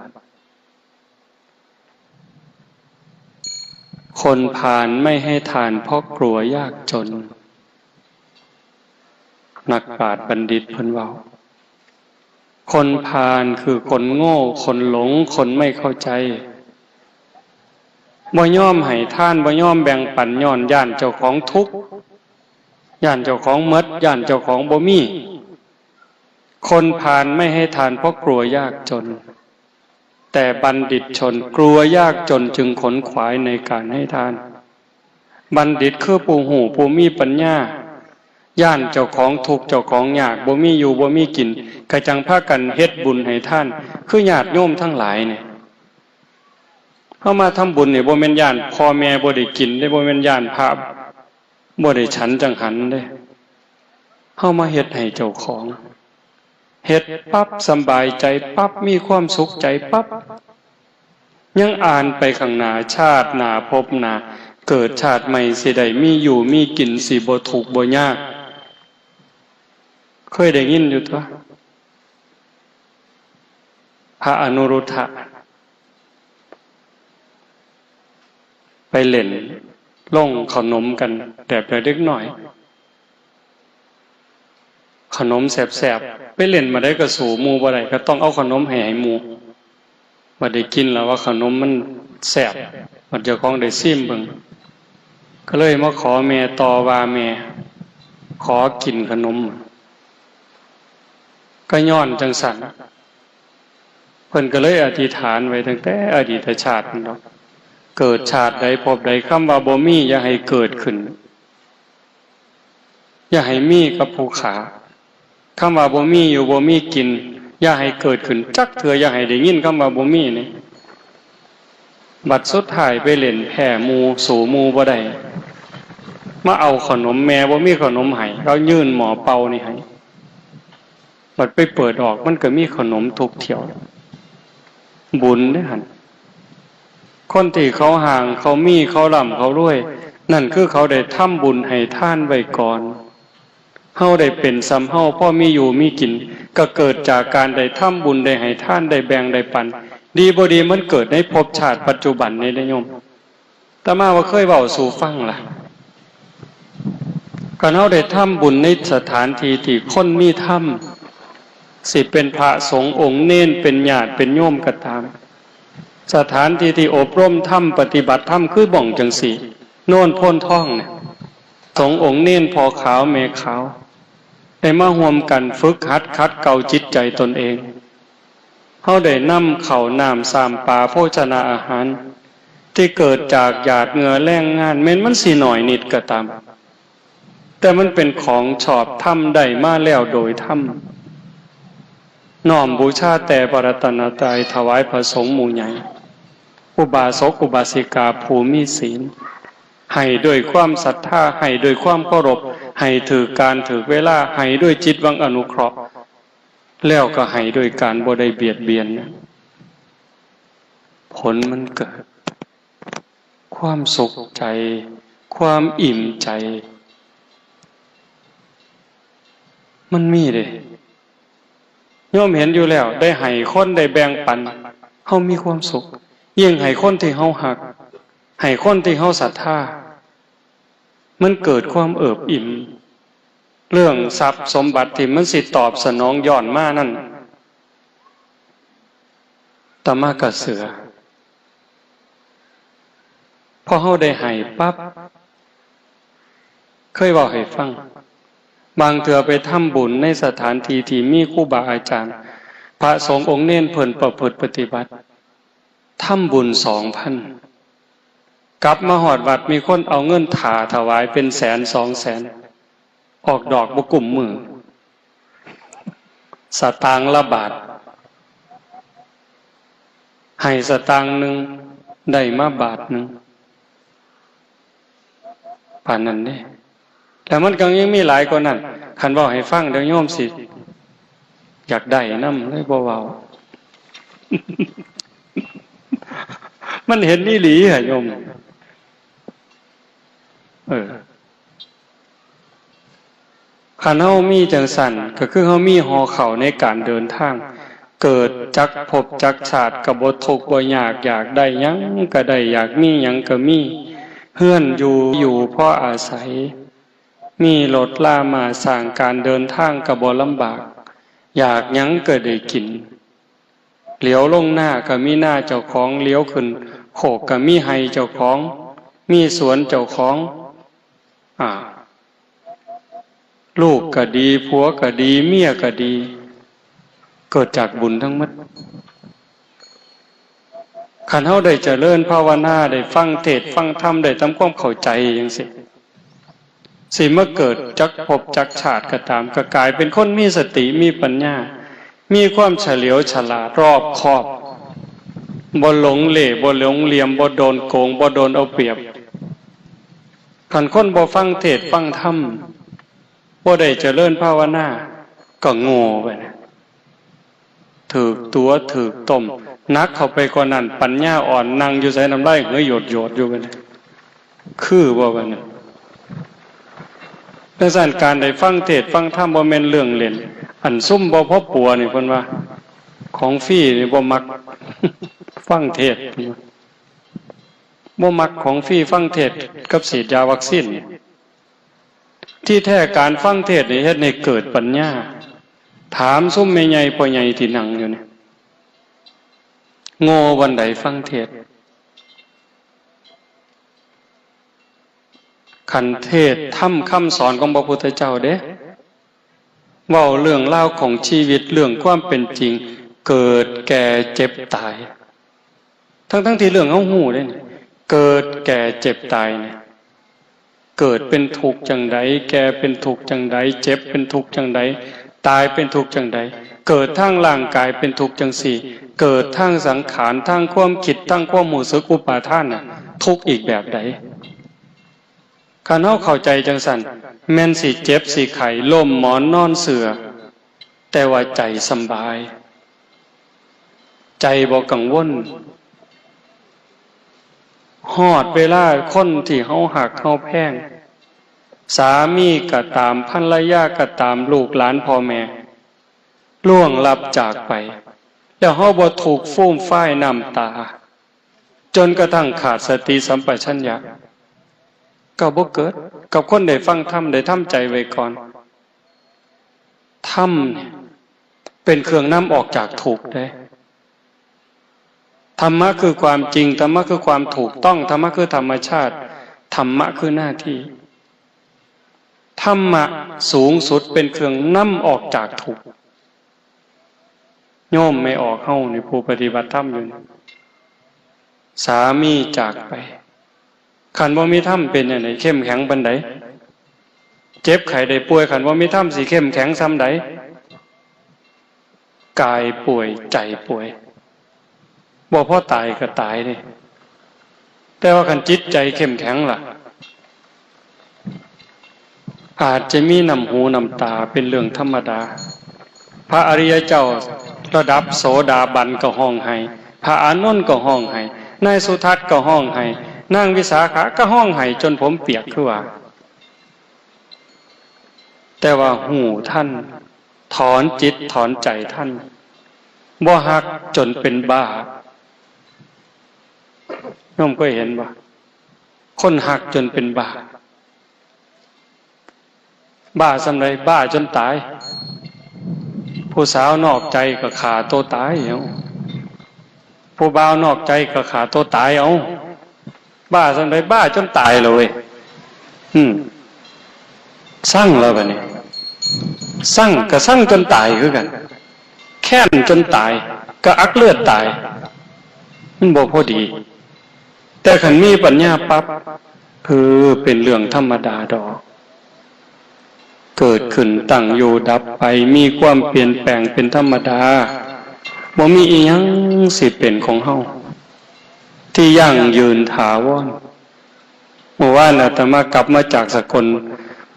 คนพาลไม่ให้ทานเพราะกลัวยากจน นักปราชญ์บัณฑิตเพิ่นเว้า คนพาลคือคนโง่ คนหลง คนไม่เข้าใจ บ่ยอมให้ทาน บ่ยอมแบ่งปัน ย้อนย้านเจ้าของทุกข์ ย้านเจ้าของหมด ย้านเจ้าของบ่มี คนพาลไม่ให้ทานเพราะกลัวยากจน แต่บัณฑิตชนกลัวยากจนจึงขนขวายในการให้ทาน บัณฑิตคือผู้ฮู้ผู้มีปัญญา ย้านเจ้าของทุกข์เจ้าของยาก บ่มีอยู่บ่มีกิน ก็จั่งพากันเฮ็ดบุญให้ทาน คือญาติโยมทั้งหลายนี่ เฮามาทำบุญนี่บ่แม่นย้านพ่อแม่บ่ได้กินเด้ บ่แม่นย้านพระบ่ได้ฉันจั่งหันเด้ เฮามาเฮ็ดให้เจ้าของ เฮ็ดปั๊บสำบายใจปั๊บ มีความสุขใจปั๊บ ยังอ่านไปข้างหน้า ชาติหน้าภพหน้า เกิดชาติใหม่สิได้มีอยู่มีกิน สิบ่ทุกข์บ่ยาก เคยได้ยินอยู่ตั๊ว พระอนุรุทธะ ไปเล่นโรงขนมกันแบบเด็กน้อย ขนมแซ่บๆ ไปเล่นมาได้ก็สู้หมู่บ่ได้ ก็ต้องเอาขนมให้ ให้หมู่ บัดได้กินแล้วว่าขนมมันแซ่บ บัดเจ้าของได้ซิมเบิ่ง ก็เลยมาขอแม่ต่อว่า แม่ ขอกินขนม ก็ย้อนจั่งซั้น เพิ่นก็เลยอธิษฐานไว้ตั้งแต่อดีตชาตินั่นดอก เกิดชาติใดภพใด คำว่าบ่มีอย่าให้เกิดขึ้น อย่าให้มีกับผู้ขา คำว่าบ่มีอยู่บ่มีกิน อย่าให้เกิดขึ้นจักเทื่อ อย่าให้ได้ยินคำว่าบ่มีนี่ บัดสุดท้ายไปเล่นแพ้หมู่ สู้หมู่บ่ได้ มาเอาขนม แม่บ่มีขนมให้ เขายื่นหม้อเป่านี่ให้ บัดไปเปิดออก มันก็มีขนมทุกเที่ยว บุญเด้หั่น คนที่เขาห่าง เขามี เขาร่ำ เขารวย นั่นคือเขาได้ทำบุญให้ทานไว้ก่อน เฮาได้เป็นส่ำเฮา พอมีอยู่มีกิน ก็เกิดจากการได้ทำบุญ ได้ให้ทาน ได้แบ่ง ได้ปัน ดีบ่ดีมันเกิดในภพชาติปัจจุบันนี่เด้โยม อาตมาว่าเคยเว้าสู่ฟังล่ะ คันเฮาได้ทำบุญในสถานที่ที่คนมีธรรม สิเป็นพระสงฆ์องค์เณร เป็นญาติเป็นโยมก็ตาม สถานที่ที่อบรมธรรม ปฏิบัติธรรม คือหม่องจั่งซี้ โนนโพนทองเนี่ย สงฆ์องค์เณร พ่อขาวแม่ขาว ได้มาร่วมกันฝึกหัดขัดเกลาจิตใจตนเอง เฮาได้นำข้าวน้ำซ้ำปลาโภชนาอาหาร ที่เกิดจากหยาดเหงื่อแรงงาน แม้นมันสิน้อยนิดก็ตาม แต่มันเป็นของชอบธรรม ได้มาแล้วโดยธรรม น้อมบูชาแต่พระรัตนตรัย ถวายพระสงฆ์หมู่ใหญ่ อุบาสกอุบาสิกาผู้มีศีล ให้ด้วยความศรัทธา ให้ด้วยความเคารพ ให้ถืกการถืกเวลา ให้ด้วยจิตหวังอนุเคราะห์ แล้วก็ให้ด้วยการบ่ได้เบียดเบียน ผลมันเกิด ความสุขใจ ความอิ่มใจ มันมีเด้ โยมเห็นอยู่แล้ว ได้ให้คน ได้แบ่งปัน เฮามีความสุข ยิ่งให้คนที่เฮาฮัก ให้คนที่เฮาศรัทธา มันเกิดความเอิบอิ่ม เรื่องทรัพย์สมบัติที่มันสิตอบสนองย้อนมานั่น อาตมาก็เชื่อ พอเฮาได้ให้ปั๊บ เคยเว้าให้ฟัง บางเทื่อไปทำบุญในสถานที่ที่มีครูบาอาจารย์ พระสงฆ์องค์เณรเพิ่นประพฤติปฏิบัติ ทำบุญสองพัน กลับมาฮอดวัดมีคนเอาเงินถ่าถวายเป็นแสนสองแสน ออกดอกบ่กุ้มมือ สตางค์ละบาท ให้สตางค์หนึ่ง ได้มาบาทหนึ่ง ปานนั้นเด้ แล้วมันก็ยังมีหลายกว่านั้น คันเว้าให้ฟังเดี๋ยวโยมสิ อยากได้นำ เลยบ่เว้า มันเห็นอีหลีอะโยม เออ คันเฮามีจั่งซั้น ก็คือเฮามีห่อข้าวในการเดินทาง เกิดจักภพจักชาติก็บ่ทุกข์บ่ยาก อยากได้หยังก็ได้ อยากมีหยังก็มี เฮือนอยู่ อยู่พออาศัย มีรถราม้าช้าง การเดินทางก็บ่ลำบาก อยากหยังก็ได้กิน เหลียวลงนาก็มีนาเจ้าของ เหลียวขึ้นโคกก็มีไฮ่เจ้าของ มีสวนเจ้าของ อ่า ลูกก็ดี ผัวก็ดี เมียก็ดี เกิดจากบุญทั้งหมด คันเฮาได้เจริญภาวนา ได้ฟังเทศน์ฟังธรรม ได้ทำความเข้าใจจั่งซี้ สิมาเกิดจักภพจักชาติก็ตาม ก็กลายเป็นคนมีสติ มีปัญญา มีความเฉลียวฉลาด รอบคอบ บ่หลงเหล่ บ่หลงเหลี่ยม บ่โดนโกง บ่โดนเอาเปรียบ คันคนบ่ฟังเทศน์ฟังธรรม บ่ได้เจริญภาวนา ก็โง่ไปนะ ถืกตั๋วถืกต้ม หนักเข้าไปกว่านั้น ปัญญาอ่อน นั่งอยู่ไสน้ำลายเหยโยดๆอยู่บัดนี้ คือบ่บัดนี้ จั่งซั้น การได้ฟังเทศน์ฟังธรรมบ่แม่นเรื่องเล่น อันซุมบ่พอปัวนี่เพิ่นว่า ของฟรีนี่บ่มัก ฟังเทศน์ บ่มักของฟรี ฟังเทศน์กับฉีดยาวัคซีนนี่ ที่แท้การฟังเทศน์นี่เฮ็ดให้เกิดปัญญา ถามซุมแม่ใหญ่พ่อใหญ่ที่นั่งอยู่นี่ โง่บ่อนใดฟังเทศน์ คันเทศน์ธรรมคำสอนของพระพุทธเจ้าเด้ เว้าเรื่องราวของชีวิต เรื่องความเป็นจริง เกิดแก่เจ็บตาย ทั้งๆที่เรื่องเฮาฮู้เด้นี่ เกิดแก่เจ็บตายนี่ เกิดเป็นทุกข์จั่งใด แก่เป็นทุกข์จั่งใด เจ็บเป็นทุกข์จั่งใด ตายเป็นทุกข์จั่งใด เกิดทางร่างกายเป็นทุกข์จั่งซี้ เกิดทางสังขาร ทางความคิด ทางความรู้สึกอุปาทานน่ะ ทุกข์อีกแบบใด คันเฮาเข้าใจจั่งซั้น แม่นสิเจ็บสิไข้ ล้มหมอนนอนเสื่อ แต่ว่าใจสำบาย ใจบ่กังวล ฮอดเวลาคนที่เฮาฮักเฮาแพง สามีก็ตาม ภรรยาก็ตาม ลูกหลานพ่อแม่ ล่วงลับจากไป แล้วเฮาบ่ทุกข์ฟูมฟายน้ำตา จนกระทั่งขาดสติสัมปชัญญะ ก็บ่เกิดกับคนได้ฟังธรรม ได้ทำใจไว้ก่อน ธรรมเนี่ยเป็นเครื่องนำออกจากทุกข์เด้ ธรรมะคือความจริง ธรรมะคือความถูกต้อง ธรรมะคือธรรมชาติ ธรรมะคือหน้าที่ ธรรมะสูงสุดเป็นเครื่องนำออกจากทุกข์ โยมแม่ออกเฮานี่ ผู้ปฏิบัติธรรมอยู่นี่ สามีจากไป คันบ่มีธรรมเป็นจั่งใด เข้มแข็งปานใด เจ็บไข้ได้ป่วย คันบ่มีธรรมสิเข้มแข็งส่ำใด กายป่วย ใจป่วย บ่พอตายก็ตายเด้ แต่ว่าคันจิตใจเข้มแข็งล่ะ อาจจะมีน้ำหูน้ำตาเป็นเรื่องธรรมดา พระอริยเจ้าระดับโสดาบันก็ฮ้องไห้ พระอานนท์ก็ฮ้องไห้ นายสุทัศน์ก็ฮ้องไห้ นางวิสาขาก็ฮ้องไห้จนผมเปียกคือว่า แต่ว่าฮู้ทัน ถอนจิตถอนใจทัน บ่ฮักจนเป็นบ้า โยมเคยเห็นบ่ คนฮักจนเป็นบ้า บ้าส่ำใด บ้าจนตาย ผู้สาวนอกใจก็ฆ่าตัวตายเอา ผู้บ่าวนอกใจก็ฆ่าตัวตายเอา บ้าส่ำใด บ้าจนตายเลยเว้ย อืม ซังแล้วบัดนี้ ซังก็ซังจนตายคือกัน แค้นจนตาย ก็อักเลือดตาย มันบ่พอดี แต่คันมีปัญญาปั๊บ เออ เป็นเรื่องธรรมดาดอก เกิดขึ้น ตั้งอยู่ ดับไป มีความเปลี่ยนแปลงเป็นธรรมดา บ่มีอีหยังสิเป็นของเฮา ที่ยั่งยืนถาวร เมื่อวานอาตมากลับมาจากสกล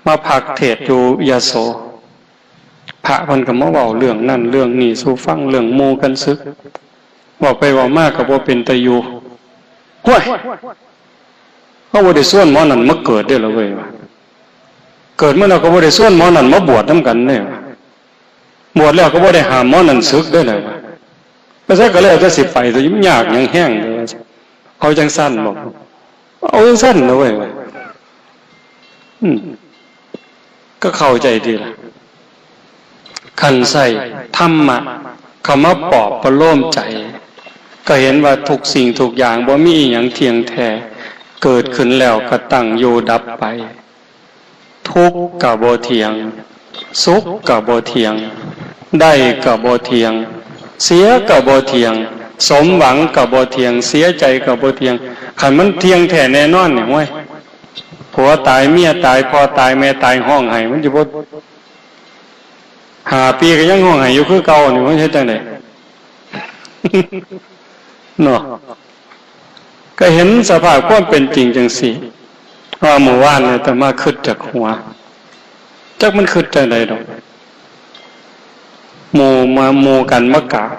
มาพักเทศน์อยู่ยโส พระเพิ่นก็มาเว้าเรื่องนั่นเรื่องนี้สู่ฟัง เรื่องหมู่กันสึก เว้าไปเว้ามาก็บ่เป็นตาอยู่ ห้วย เฮาบ่ได้ชวนหมอนั่นมาเกิดเด้อล่ะเว้ย เกิดมาแล้วก็บ่ได้ชวนหมอนั่นมาบวชนำกันเด้อ บวชแล้วก็บ่ได้ห้ามหมอนั่นสึกเด้อล่ะ ไปไสก็แล้วแต่สิไป แต่มันยากหยังแฮงเด้อ เอาจังซั่นบ่ เอาจังซั่นนะเว้ย อืม ก็เข้าใจดีล่ะ คันใช้ธรรมะเข้ามาปลอบประโลมใจ ก็เห็นว่าทุกสิ่งทุกอย่างบ่มีอิหยังเที่ยงแท้ เกิดขึ้นแล้วก็ตั้งอยู่ดับไป ทุกข์ก็บ่เที่ยง สุขก็บ่เที่ยง ได้ก็บ่เที่ยง เสียก็บ่เที่ยง สมหวังก็บ่เที่ยง เสียใจก็บ่เที่ยง คันมันเที่ยงแท้แน่นอนนี่ ห้วย ผัวตาย เมียตาย พ่อตาย แม่ตาย ฮ้องไห้ มันสิบ่ ห้าปีก็ยังฮ้องไห้อยู่คือเก่านี่ มันเฮ็ดจั่งใด เนาะ ก็เห็นสภาพความเป็นจริงจั่งซี้ ว่ามื้อวานนี่อาตมาคิดจากหัว จักมันคิดจั่งใดดอก หมู่มา หมู่กันมากราบ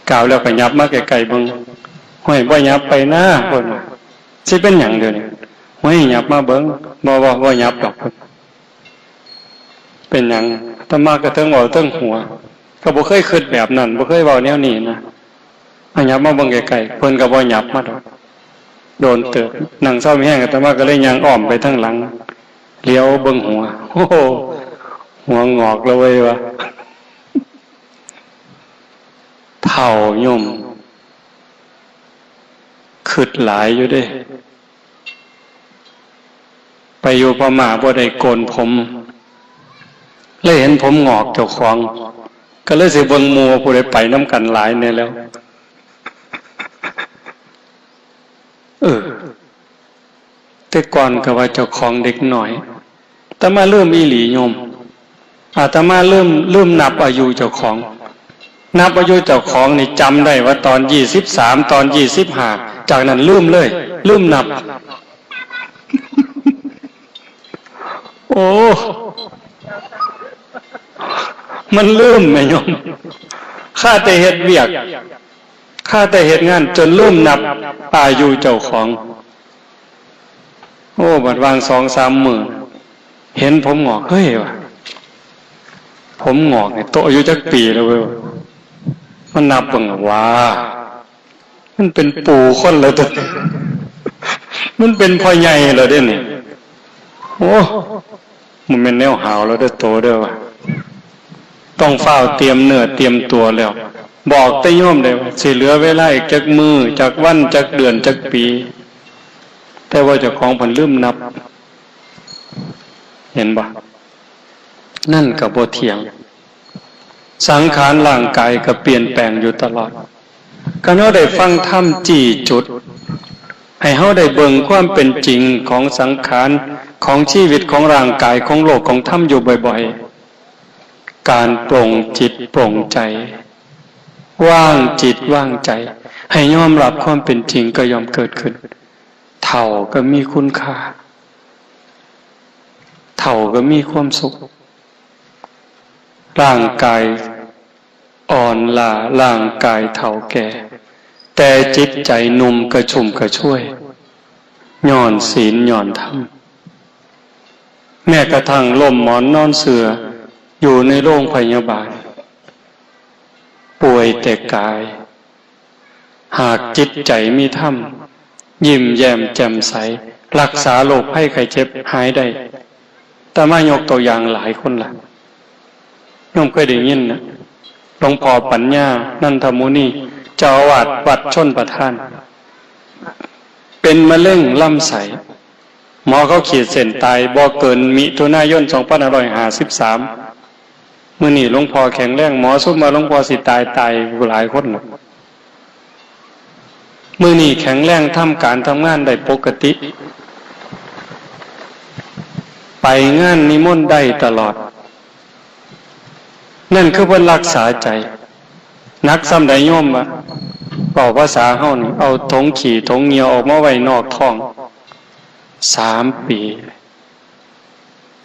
กราบแล้วก็หยับมาใกล้ๆเบิ่ง ห้วย บ่หยับไปนะ เพิ่นว่า สิเป็นหยังเดี๋ยวนี้ ห้วย หยับมาเบิ่ง บ่ บ่ บ่หยับดอก เพิ่น เป็นหยัง อาตมาก็เทิงเว้าเทิงหัว ก็บ่เคยคิดแบบนั้น บ่เคยเว้าแนวนี้นะ เอาหยับมาเบิ่งใกล้ๆ เพิ่นก็บ่หยับมาดอก โดนเติบ นั่งเซามีแฮง อาตมาก็เลยย่างอ้อมไปทางหลัง เหลียวเบิ่งหัว โอ้โห หัวงอกแล้วเว้ย ว่า เฒ่าโยม คิดหลายอยู่เด้ ไปอยู่พม่าบ่ได้โกนผม เลยเห็นผมงอกเจ้าของ ก็เลยสิเบิ่งหมู่ว่าผู้ใดไปนำกันหลายแน่แล้ว เออ แต่ก่อนก็ว่าเจ้าของเด็กน้อย แต่มาลืมอีหลีโยม อาตมาลืม ลืมนับอายุเจ้าของ นับอายุเจ้าของนี่จำได้ว่าตอนยี่สิบสาม ตอนยี่สิบห้า จากนั้นลืมเลย ลืมนับ โอ้ มันลืมแม่โยม ข้าแต่เฮ็ดเวียก ข้าแต่เฮ็ดงานจนลืมนับอายุเจ้าของ โอ้ บัดวางสองสามมื้อ เห็นผมหงอก เฮ้ยว่ะ ผมหงอกนี่โตอายุจักปีแล้วเว้ย มันนับเบิ่งว่า มันเป็นปู่คนแล้วตัว มันเป็นพ่อใหญ่แล้วเด้นี่ โอ้ มันเป็นแนวหาวแล้วเด้อโตเด้อว่ะ ต้องฟ้าวเตรียมเนื้อเตรียมตัวแล้ว บอกแต่โยมได้ว่าสิเหลือเวลาอีกจักมื้อ จักวัน จักเดือน จักปี แต่ว่าเจ้าของเพิ่นลืมนับ เห็นบ่ นั่นก็บ่เที่ยง สังขารร่างกายก็เปลี่ยนแปลงอยู่ตลอด คันเฮาได้ฟังธรรมจี้จุด ให้เฮาได้เบิ่งความเป็นจริงของสังขาร ของชีวิต ของร่างกาย ของโลก ของธรรมอยู่บ่อยๆ การปลงจิตปลงใจ วางจิตวางใจ ให้ยอมรับความเป็นจริงก็ย่อมเกิดขึ้น เฒ่าก็มีคุณค่า เฒ่าก็มีความสุข ร่างกายอ่อนล้า ร่างกายเฒ่าแก่ แต่จิตใจหนุ่มกระชุ่มกระชวย ย้อนศีลย้อนธรรม แม้กระทั่งล้มหมอนนอนเสื่อ อยู่ในโรงพยาบาล ป่วยแต่กาย หากจิตใจมีธรรม ยิ้มแย้มแจ่มใส รักษาโรคภัยไข้เจ็บหายได้ อาตมายกตัวอย่างหลายคนละ โยมเคยได้ยินนะ หลวงพ่อปัญญา นันทมุนี เจ้าอาวาสวัดชลประทาน เป็นมะเร็งลำไส้ หมอเขาขีดเส้นตายบ่เกินมิถุนายน สองพันห้าร้อยห้าสิบสาม มื้อนี้หลวงพ่อแข็งแรง หมอซุมว่าหลวงพ่อสิตาย ตายหลายคนแล้ว มื้อนี้แข็งแรง ทำการทำงานได้ปกติ ไปงานนิมนต์ได้ตลอด นั่นคือเพิ่นรักษาใจ หนักส่ำใดโยมวะ เว้าภาษาเฮานี่ เอาถงขี้ถงเหยี่ยวออกมาไว้นอกท้อง สามปี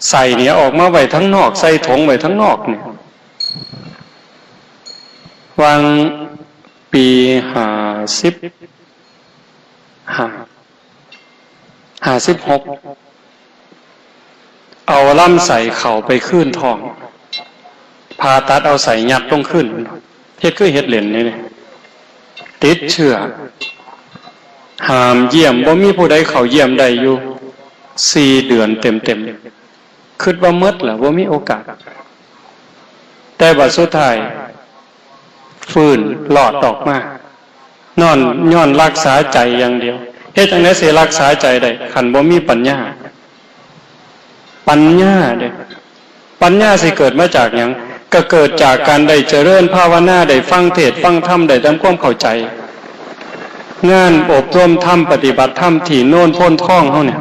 ไส้เนี่ยออกมาไว้ทั้งนอก ใส่ถงไว้ทั้งนอกเนี่ย วางปีห้าสิบห้า ห้าสิบหก เอาลำไส้เข้าไปคืนท้อง ผ่าตัดเอาไส้ยัดลงคืน เฮ็ดคือเฮ็ดเล่นนี่ ติดเชื้อ ห้ามเยี่ยม บ่มีผู้ใดเข้าเยี่ยมได้อยู่ สี่เดือนเต็มๆ คิดว่าหมดแล้ว บ่มีโอกาส แต่บัดสุดท้าย ฟื้นรอดออกมา นอน ย้อนรักษาใจอย่างเดียว เฮ็ดจั่งใดสิรักษาใจได้ คันบ่มีปัญญา ปัญญาเด้ ปัญญาสิเกิดมาจากหยัง ก็เกิดจากการได้เจริญภาวนา ได้ฟังเทศน์ฟังธรรม ได้ทำความเข้าใจ งานอบรมธรรม ปฏิบัติธรรมที่โนนโพนทองเฮาเนี่ย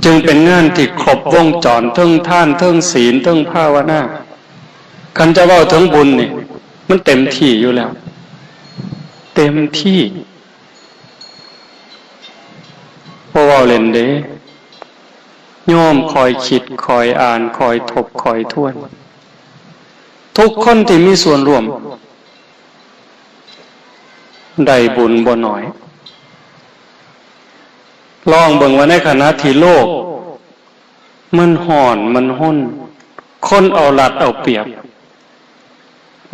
จึงเป็นงานที่ครบวงจร เทิงทาน เทิงศีล เทิงภาวนา คันจะเว้าถึงบุญนี่ มันเต็มที่อยู่แล้ว เต็มที่ บ่เว้าเล่นเด้ โยมคอยคิด คอยอ่าน คอยทบ คอยทวน ทุกคนที่มีส่วนร่วม ได้บุญบ่น้อย ลองเบิ่งว่าในขณะที่โลก มันฮ้อน มันฮน คนเอารัดเอาเปรียบ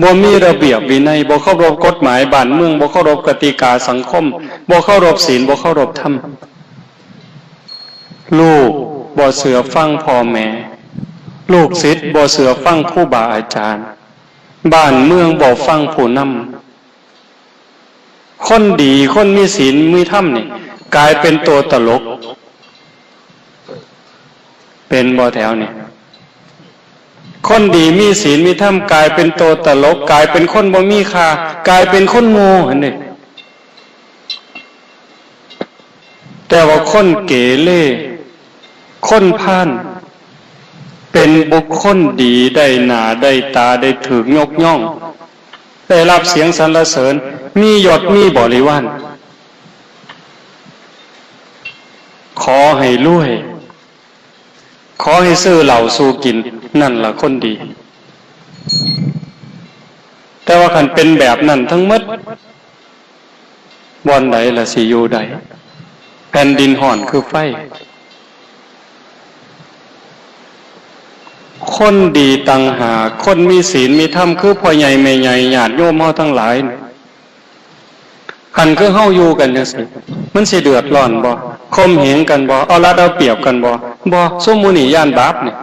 บ่มีระเบียบวินัย บ่เคารพกฎหมายบ้านเมือง บ่เคารพกติกาสังคม บ่เคารพศีล บ่เคารพธรรม ลูกบ่เชื่อฟังพ่อแม่ ลูกศิษย์บ่เชื่อฟังครูบาอาจารย์ บ้านเมืองบ่ฟังผู้นำ คนดี คนมีศีล มีธรรมนี่ กลายเป็นตัวตลก เป็นบ่แถวนี่ คนดีมีศีลมีธรรม กลายเป็นตัวตลก กลายเป็นคนบ่มีค่า กลายเป็นคนโง่หั่นเด้ แต่ว่าคนเกเร คนพาล เป็นบุคคลดี ได้หน้าได้ตา ได้ถูกยกย่อง ได้รับเสียงสรรเสริญ มียศมีบริวาร ขอให้รวย ขอให้ซื้อเหล้าสู่กิน นั่นล่ะคนดี แต่ว่าคันเป็นแบบนั้นทั้งหมด บ่อนใดล่ะสิอยู่ได้ แผ่นดินฮ้อนคือไฟ คนดีต่างหาก คนมีศีลมีธรรม คือพ่อใหญ่แม่ใหญ่ ญาติโยมเฮาทั้งหลายนี่ คันคือเฮาอยู่กันจังซี่ มันสิเดือดร้อนบ่ ข่มเหงกันบ่ เอารัดเอาเปรียบกันบ่ บ่ ซุมหมู่นี้ย้านบาปนี่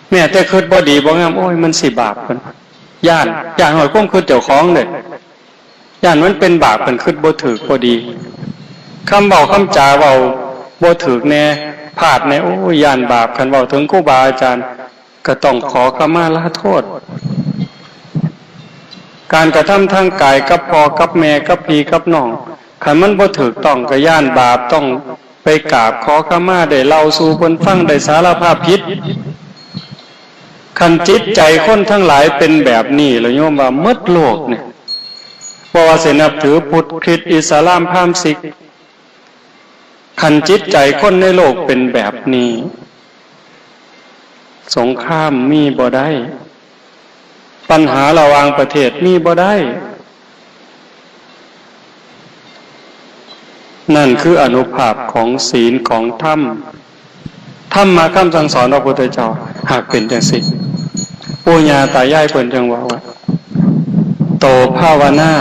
แม้แต่คิดบ่ดีบ่งาม โอ้ย มันสิบาปเพิ่น ย้าน ย้านฮอดความคิดเจ้าของเด้ ย้านมันเป็นบาป เพิ่นคิดบ่ถูกบ่ดี คำเว้าคำจาเว้าบ่ถูกแน่ พลาดแน่ โอ้ย ย้านบาป คันเว้าถึงครูบาอาจารย์ ก็ต้องขอขมาลาโทษ การกระทำทางกายกับพ่อกับแม่กับพี่กับน้อง คันมันบ่ถูกต้องก็ย้านบาป ต้องไปกราบขอขมา ได้เล่าสู่เพิ่นฟัง ได้สารภาพผิด คันจิตใจคนทั้งหลายเป็นแบบนี้ แล้วโยมว่าหมดโลกเนี่ย บ่ว่าสินับถือพุทธ คริสต์ อิสลาม พราหมณ์ ซิก คันจิตใจคนในโลกเป็นแบบนี้ สงครามมีบ่ได้ ปัญหาระหว่างประเทศมีบ่ได้ นั่นคืออานุภาพของศีลของธรรม ธรรมะคำสั่งสอนพระพุทธเจ้า หากเป็นจังซี่ ปู่ย่าตายายเพิ่นจังว่าว่า โตภาวนา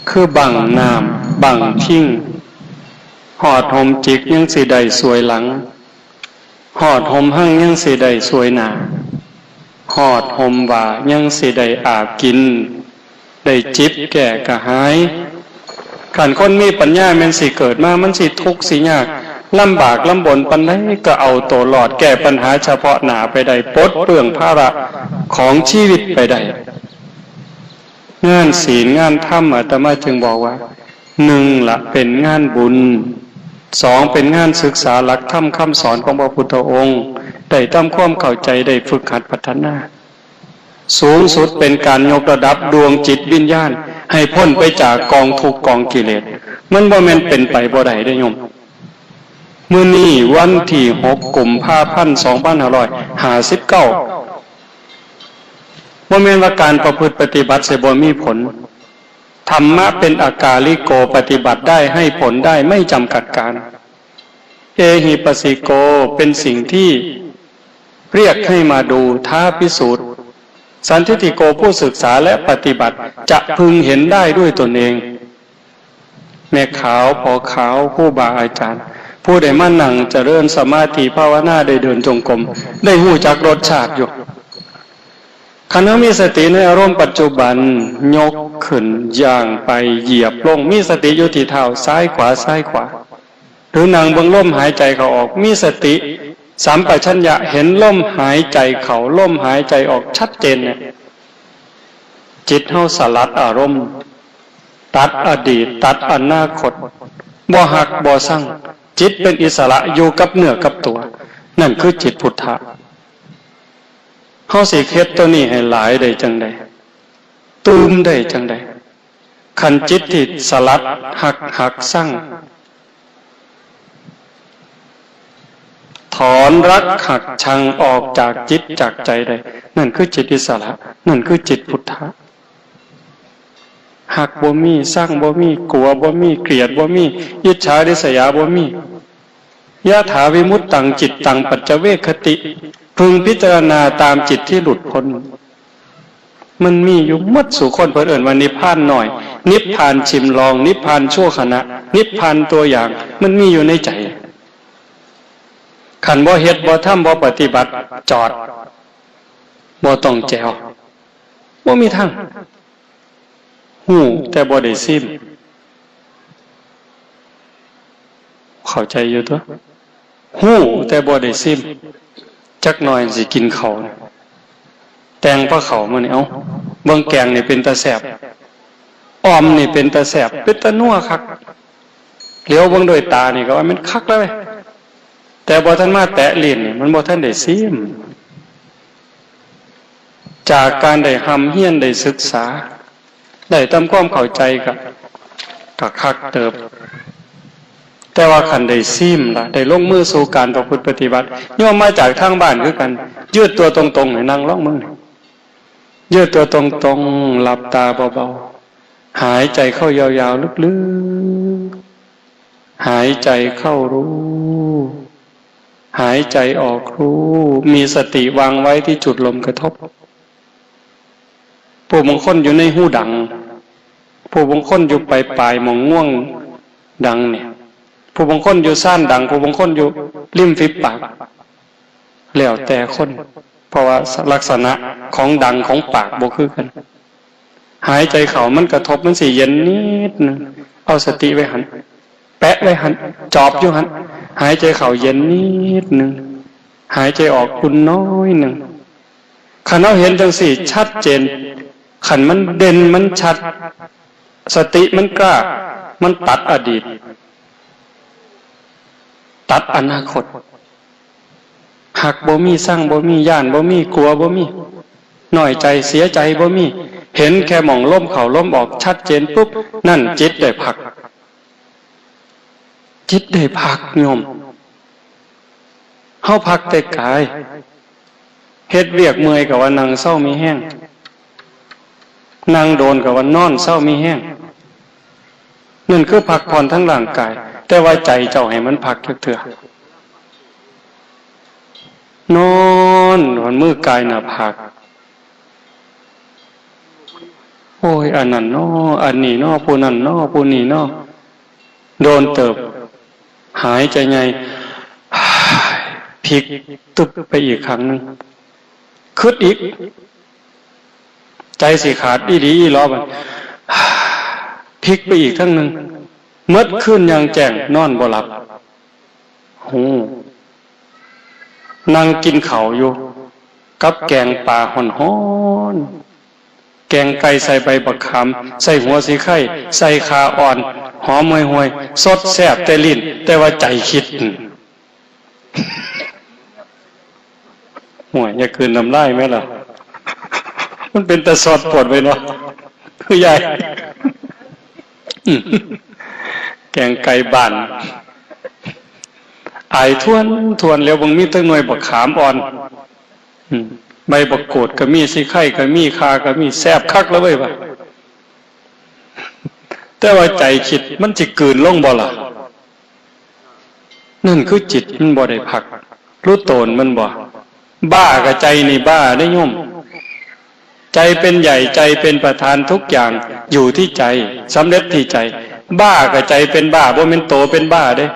คือบังน้ำ บังทิง ฮอดห่มจิกยังสิได้สวยหลัง ฮอดห่มหั่งยังสิได้สวยหน้า ฮอดห่มว่ายังสิได้อาบกิน ได้จิบแก้กระหาย คันคนมีปัญญาแม่นสิเกิดมา มันสิทุกข์สิยาก ลำบากลำบนปานใดก็เอาตัวรอด แก้ปัญหาเฉพาะหน้าไปได้ ปลดเปลื้องภาระของชีวิตไปได้ งานศีลงานธรรม อาตมาจึงบอกว่า หนึ่งละเป็นงานบุญ สองเป็นงานศึกษาหลักธรรมคำสอนของพระพุทธองค์ ได้ทำความเข้าใจ ได้ฝึกหัดพัฒนา สูงสุดเป็นการยกระดับดวงจิตวิญญาณ ให้พ้นไปจากกองทุกข์กองกิเลส มันบ่แม่นเป็นไปบ่ได้เด้อโยม มื้อนี้วันที่หกกุมภาพันธ์สองพันห้าร้อยห้าสิบเก้า บ่แม่นว่าการประพฤติปฏิบัติสิบ่มีผล ธรรมะเป็นอากาลิโก ปฏิบัติได้ให้ผลได้ไม่จำกัดกาล เอหิปัสสิโก เป็นสิ่งที่เรียกให้มาดู ท้าพิสูจน์ สันทิฏฐิโก ผู้ศึกษาและปฏิบัติจะพึงเห็นได้ด้วยตนเอง แม่ขาว พ่อขาว ครูบาอาจารย์ ผู้ได้มานั่งเจริญสมาธิภาวนา ได้เดินจงกรม ได้ฮู้จักรสชาติอยู่ คันเฮามีสติในอารมณ์ปัจจุบัน ยกขึ้น ย่างไป เหยียบลง มีสติอยู่ที่เท้า ซ้ายขวา ซ้ายขวา หรือนั่งเบิ่งลมหายใจเข้าออก มีสติสัมปชัญญะ เห็นลมหายใจเข้า ลมหายใจออกชัดเจนเนี่ย จิตเฮาสลัดอารมณ์ ตัดอดีต ตัดอนาคต บ่ฮักบ่ซัง จิตเป็นอิสระอยู่กับเนื้อกับตัว นั่นคือจิตพุทธะ เฮาสิเฮ็ดตัวนี้ให้หลายได้จังใด ตื่มได้จังใด คันจิตที่สลัดฮัก ฮักซัง ถอนรักฮักชังออกจากจิตจากใจได้ นั่นคือจิตอิสระ นั่นคือจิตพุทธะ ฮักบ่มี ซังบ่มี กลัวบ่มี เกลียดบ่มี อิจฉาริษยาบ่มี ยะถาวิมุตตังจิตตังปัจจเวกขติ พึงพิจารณาตามจิตที่หลุดพ้น มันมีอยู่หมดสู่คน เพิ่นเอิ้นว่านิพพานน้อย นิพพานชิมลอง นิพพานชั่วขณะ นิพพานตัวอย่าง มันมีอยู่ในใจ คันบ่เฮ็ด บ่ทำ บ่ปฏิบัติ จอด บ่ต้องแจ๋ว บ่มีทาง ฮู้แต่บ่ได้ซิม เข้าใจอยู่ตั๊ว ฮู้แต่บ่ได้ซิม จักหน่อยสิกินข้าวนี่ แตงปลาข้าวมื้อนี้ เอ้า เบิ่งแกงนี่เป็นตาแซ่บ อ่อมนี่เป็นตาแซ่บ เป็นตานัวคัก เหลียวเบิ่งด้วยตานี่ก็ว่ามันคักแล้วเว้ย แต่บ่ทันมาแตะลิ้นนี่ มันบ่ทันได้ซิม จากการได้ร่ำเรียนได้ศึกษา ได้ทำความเข้าใจก็ ก็คักเติบ แต่ว่าคันได้ซิมล่ะ ได้ลงมือสู่การประพฤติปฏิบัติ โยมมาจากทางบ้านคือกัน ยืดตัวตรงๆ ให้นั่งลองมึง ยืดตัวตรงๆ หลับตาเบาๆ หายใจเข้ายาวๆ ลึกๆ หายใจเข้ารู้ หายใจออกรู้ มีสติวางไว้ที่จุดลมกระทบ ผู้บางคนอยู่ในหูดัง ผู้บางคนอยู่ปลายๆ หม่องง่วงดังเนี่ย ผู้บางคนอยู่ซ่านดัง ผู้บางคนอยู่ริมฝีปาก แล้วแต่คน เพราะว่าลักษณะของดังของปากบ่คือกัน หายใจเข้ามันกระทบมันสิเย็นนิดนึง เอาสติไว้หั่น แปะไว้หั่น จอบอยู่หั่น หายใจเข้าเย็นนิดนึง หายใจออกอุ่นน้อยนึง คันเฮาเห็นจั่งซี้ชัดเจน คันมันเด่นมันชัด สติมันกล้า มันตัดอดีต ตัดอนาคต ฮักบ่มี ซังบ่มี ย้านบ่มี กลัวบ่มี น้อยใจ เสียใจบ่มี เห็นแค่หม่องลมเข้าลมออกชัดเจนปุ๊บ นั่นจิตได้พัก จิตได้พักโยม เฮาพักแต่กาย เฮ็ดเวียกเมื่อยก็ว่านั่งเซามีแฮง นั่งโดนก็ว่านอนเซามีแฮง นั่นคือพักผ่อนทางร่างกาย แต่ว่าใจเจ้าให้มันพักจักเทื่อ นอน หอนมือกายหน้าผาก โอ้ย อันนั้นน้อ อันนี้น้อ ผู้นั้นน้อ ผู้นี้น้อ โดนเติบ หายใจไง พลิกตึบไปอีกครั้งหนึ่ง คิดอีก ใจสิขาดอีหลีอีหลอบัด พลิกไปอีกครั้งหนึ่ง เมิดคืนอย่างแจ้ง นอนบ่หลับ หู นั่งกินข้าวอยู่ กับแกงปลาฮ้อนๆ แกงไก่ใส่ใบบักขาม ใส่หัวสีไข่ ใส่ข่าอ่อน หอมห่วยๆ สดแซ่บแต่ลิ้น แต่ว่าใจคิด อืม ห่วย อย่าคืนน้ำลายแม่ล่ะ มันเป็นตาสอดปวดไปเนาะ คือยาย อืม แกงไก่บ้าน อายทวนทวนแล้ว บางมีตั้งหน่วยบักขามอ่อน อืม ใบบักกูดก็มี สีไข่ก็มี ข่าก็มี แซ่บคักแล้วเว้ยว่ะ แต่ว่าใจคิดมันสิกลืนลงบ่ล่ะ นั่นคือจิตมันบ่ได้พัก รู้ตนมันบ่ บ้ากับใจนี่บ้าได้โยม ใจเป็นใหญ่ ใจเป็นประธาน ทุกอย่างอยู่ที่ใจ สำเร็จที่ใจ บ้ากับใจเป็นบ้า บ่แม่นโตเป็นบ้าเด้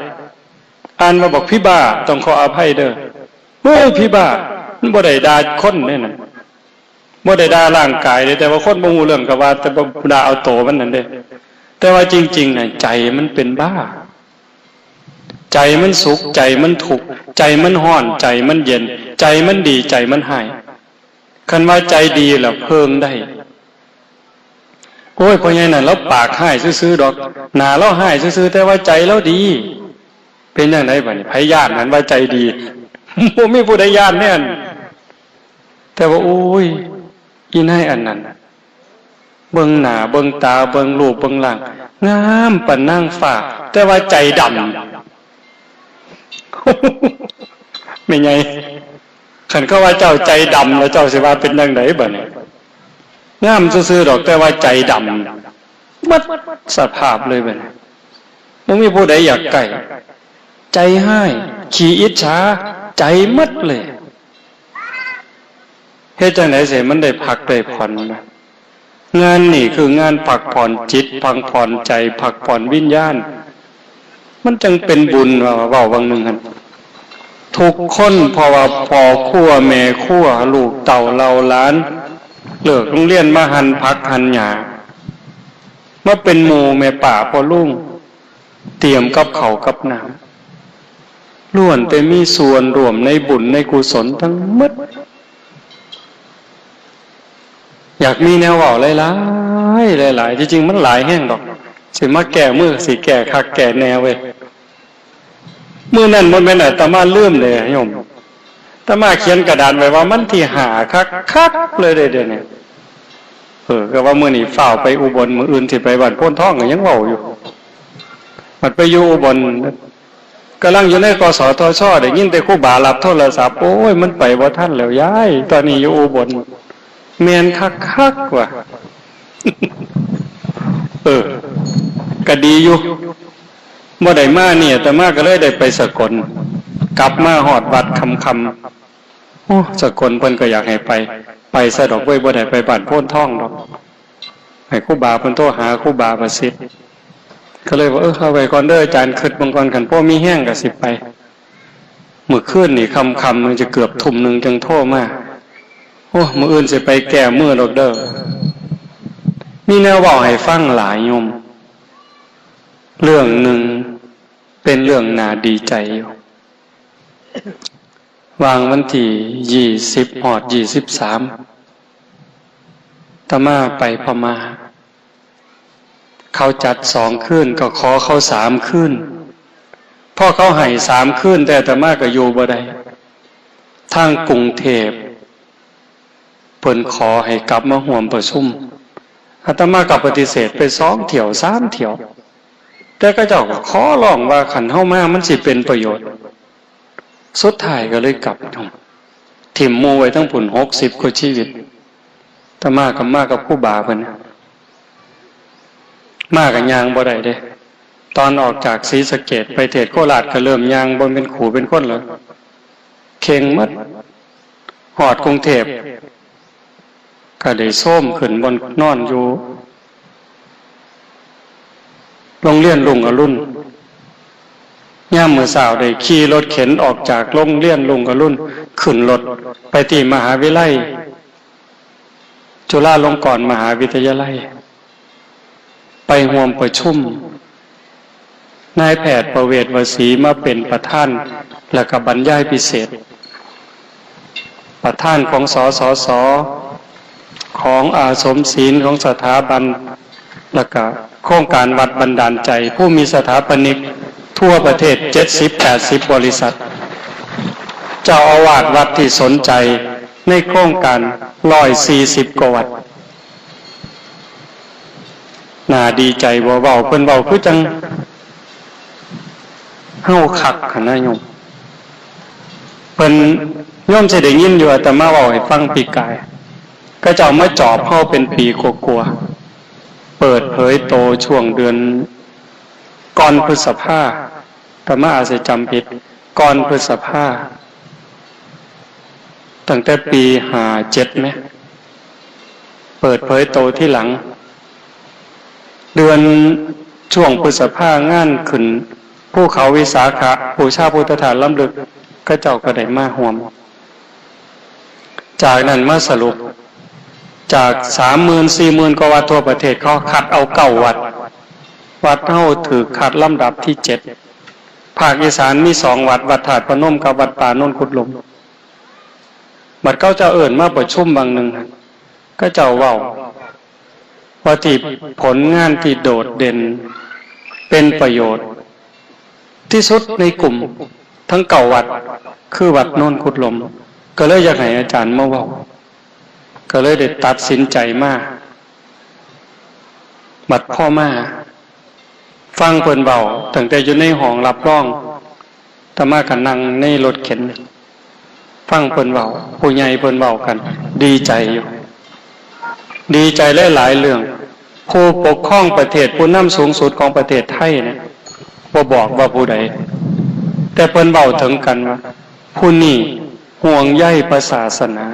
อ่านมาบอกพี่บ้า ต้องขออภัยเด้อ เฮ้ย พี่บ้า มันบ่ได้ด่าคนเด้นั่น บ่ได้ด่าร่างกายเด้ แต่ว่าคนบ่ฮู้เรื่องก็ว่า แต่บ่ด่าเอาโตมันนั่นเด้ แต่ว่าจริงๆน่ะ ใจมันเป็นบ้า ใจมันสุข ใจมันทุกข์ ใจมันฮ้อน ใจมันเย็น ใจมันดี ใจมันฮ้าย คันว่าใจดีล่ะเพิ่งได้ โอ้ย พ่อใหญ่นั่นลาวปากฮ้ายซื่อๆดอก หน้าลาวฮ้ายซื่อๆ แต่ว่าใจลาวดี เป็นจั่งใดบัดนี้ ไผย้านหั้นว่าใจดี บ่มีผู้ใดย้านแน่น แต่ว่า โอ้ย อีนายอันนั้น เบิ่งหน้า เบิ่งตา เบิ่งรูป เบิ่งร่าง งามปานนางฟ้า แต่ว่าใจดำ แม่ใหญ่ คันเขาว่าเจ้าใจดำแล้ว เจ้าสิว่าเป็นจั่งใดบัดนี้ งามซื่อๆดอก แต่ว่าใจดำ หมดสภาพเลยบัดนี้ บ่มีผู้ใดอยากใกล้ ใจฮ้าย ขี้อิจฉา ใจหมดเลย เฮ็ดจั่งใดสิมันได้พักได้ผ่อนนะ งานนี่คืองานพักผ่อนจิต พักผ่อนใจ พักผ่อนวิญญาณ มันจั่งเป็นบุญ ว่า เว้าบางหนึ่งหั่น ทุกคน เพราะว่าพ่อครัวแม่ครัว ลูกเต้าเหล่าหลาน เลิกโรงเรียนมาหั่นผักหั่นหญ้า มาเป็นหมู่แม่ป้าพ่อลุง เตรียมกับข้าวกับน้ำ ล้วนแต่มีส่วนร่วมในบุญในกุศลทั้งหมด อยากมีแนวเว้าหลายๆ หลายๆ ที่จริงมันหลายแฮงดอก สิมาแก้มือ สิแก้คักแก้แน่เว้ย มื้อนั้นบ่แม่นอาตมาลืมเด้โยม อาตมาเขียนกระดานไว้ว่าวันที่ห้าคักๆ เลยเด้เดี๋ยวนี้ เออ ก็ว่ามื้อนี้ฟ้าวไปอุบล มื้ออื่นสิไปบ้านโพนทองก็ยังเว้าอยู่ บัดไปอยู่อุบล กำลังอยู่ใน กสทช ได้ยินแต่ครูบารับโทรศัพท์ โอ้ย มันไปบ่ทันแล้วยาย ตอนนี้อยู่อุบล แม่นคักๆ ว่ะ เออ ก็ดีอยู่ บ่ได้มานี่ อาตมาก็เลยได้ไปสกล กลับมาฮอดวัดค่ำๆ โอ้ สกลเพิ่นก็อยากให้ไป ไปซะดอกเว้ย บ่ได้ไปบ้านโพนทองดอก ให้ครูบาเพิ่นโทรหาครูบาประสิทธิ์ ก็เลยว่า เออ เอาไว้ก่อนเด้ออาจารย์ คิดเบิ่งก่อน คันพอมีแฮงก็สิไป มื้อคืนนี่ค่ำๆ มันจะเกือบทุ่มหนึ่งจั่งโทรมา โอ้ มื้ออื่นสิไปแก้มือดอกเด้อ มีแนวเว้าให้ฟังหลายโยม เรื่องหนึ่งเป็นเรื่องน่าดีใจอยู่ วางวันที่ยี่สิบฮอดยี่สิบสาม อาตมาไปพม่า เขาจัดสองคืน ก็ขอเขาสามคืน พอเขาให้สามคืน แต่อาตมาก็อยู่บ่ได้ ทางกรุงเทพฯ เพิ่นขอให้กลับมาร่วมประชุม อาตมาก็ปฏิเสธไปสองเที่ยวสามเที่ยว แต่เขาเจ้าก็ขอร้องว่าคันเฮามามันสิเป็นประโยชน์ สุดท้ายก็เลยกลับ ถิ่มหมู่ไว้ทั้งพุ้นหกสิบกว่าชีวิต อาตมาก็มากับครูบาเพิ่น มาก็ย่างบ่ได้เด้ ตอนออกจากศรีสะเกษไปเทศน์โคราชก็เริ่มย่างบ่เป็นคู่เป็นคนแล้ว เข่งหมด ฮอดกรุงเทพฯ ก็ได้โซมขึ้นบ่อนนอนอยู่ โรงเรียนรุ่งอรุณ ยามมื้อเช้าได้ขี่รถเข็นออกจากโรงเรียนรุ่งอรุณ ขึ้นรถไปที่มหาวิทยาลัย จุฬาลงกรณ์มหาวิทยาลัย ไปร่วมประชุม นายแพทย์ประเวศวสีมาเป็นประธาน แล้วก็บรรยายพิเศษ ประธานของ สสส ของอาสมศีล ของสถาบัน แล้วก็โครงการวัดบันดาลใจ ผู้มีสถาปนิกทั่วประเทศ เจ็ดสิบแปดสิบ บริษัท เจ้าอาวาสวัดที่สนใจในโครงการ ร้อยสี่สิบกว่าวัด น่าดีใจบ่ เว้า เพิ่นเว้าคือจั่งเฮาคักหั้นนะโยม เพิ่น โยมสิได้ยินอยู่ อาตมาเว้าให้ฟังปีกาย เขาเจ้ามาจอบเฮาเป็นปีกว่าๆ เปิดเผยโตช่วงเดือนก่อนพฤษภา อาตมาอาจสิจำผิด ก่อนพฤษภา ตั้งแต่ปีห้าเจ็ดแหม เปิดเผยโตทีหลัง เดือน ช่วงพฤษภางานขึ้นภูเขาวิสาขะ บูชาพุทธธาตุล้ำลึก เขาเจ้าก็ได้มาร่วม จากนั้นมาสรุป จากสามหมื่นสี่หมื่นกว่าวัดทั่วประเทศ เขาคัดเอาเก้าวัด วัดเฮาถูกคัดลำดับที่เจ็ด ภาคอีสานมีสองวัด วัดธาตุพนมกับวัดป่าโนนกุดลม บัดเขาเจ้าเอิ้นมาประชุมบางหนึ่ง เขาเจ้าเว้า ว่าที่ผลงานที่โดดเด่น เป็นประโยชน์ที่สุดในกลุ่มทั้งเก้าวัด คือวัดโนนกุดลม ก็เลยอยากให้อาจารย์มาเว้า ก็เลยได้ตัดสินใจมา บัดพ่อมา ฟังเพิ่นเว้า ตั้งแต่อยู่ในห้องรับรอง อาตมาก็นั่งในรถเข็น ฟังเพิ่นเว้า ผู้ใหญ่เพิ่นเว้ากัน ดีใจอยู่ ดีใจหลายๆเรื่อง ผู้ปกครองประเทศ ผู้นำสูงสุดของประเทศไทยเนี่ย บ่บอกว่าผู้ใด แต่เพิ่นเว้าถึงกันว่า ผู้นี้ห่วงใยพระศาสนา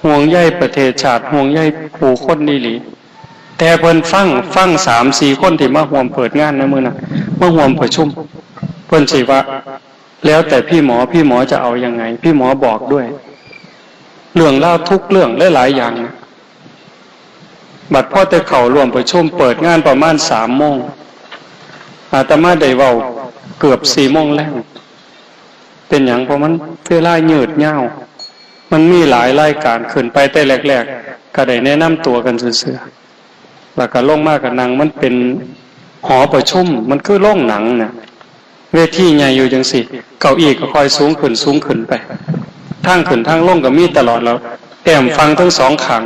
ห่วงใยประเทศชาติ ห่วงใยผู้คนอีหลี แต่เพิ่นฟัง ฟังสามสี่คนที่มาร่วมเปิดงานในมื้อนั้น มาร่วมประชุม เพิ่นสิว่า แล้วแต่พี่หมอ พี่หมอจะเอายังไง พี่หมอบอกด้วย เรื่องราวทุกเรื่องหลายๆอย่างนะ บัดพอแต่เข้าร่วมประชุมเปิดงานประมาณสามโมง อาตมาได้เว้าเกือบสี่โมงแลง เป็นหยัง เพราะมันเวลายืดยาว มันมีหลายรายการ ขึ้นไปแต่แรกๆ ก็ได้แนะนำตัวกันซื่อๆ แล้วก็ลงมาก็นั่ง มันเป็นหอประชุม มันคือโรงหนังน่ะ เวทีใหญ่อยู่จังซี้ เก้าอี้ก็ค่อยสูงขึ้น สูงขึ้นไป ทางขึ้นทางลงก็มีตลอด แล้วแอ้มฝั่งทั้งสองข้าง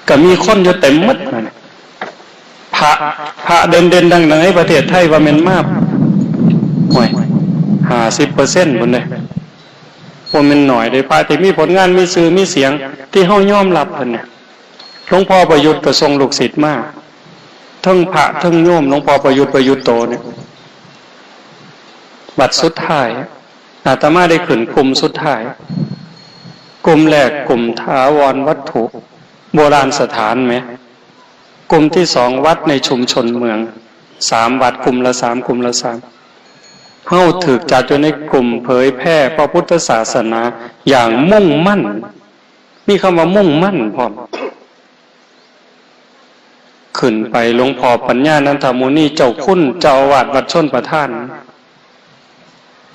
ก็มีคนอยู่เต็มหมดนั่น พระ พระเด่นๆ ดังๆ ในประเทศไทยว่าแม่นมา ห่วย ห้าสิบเปอร์เซ็นต์ พุ้นเด้ บ่แม่นน้อยเด้ พระที่มีผลงาน มีชื่อ มีเสียง ที่เฮายอมรับเพิ่นเนี่ย หลวงพ่อประยุทธ์ก็ส่งลูกศิษย์มา ทั้งพระทั้งโยม หลวงพ่อประยุทธ์ ประยุทธ์โตเนี่ย บัดสุดท้าย อาตมาได้ขึ้นกลุ่มสุดท้าย กลุ่มแรกกลุ่มถาวรวัตถุ โบราณสถานไหม กลุ่มที่สองวัดในชุมชนเมือง สามวัด กลุ่มละสาม กลุ่มละสาม เฮาถูกจัดอยู่ในกลุ่มเผยแพร่พระพุทธศาสนาอย่างมุ่งมั่น มีคำว่ามุ่งมั่นพร้อม ขึ้นไปหลวงพ่อปัญญานันทมุนีเจ้าคุณเจ้าอาวาสวัดชลประทาน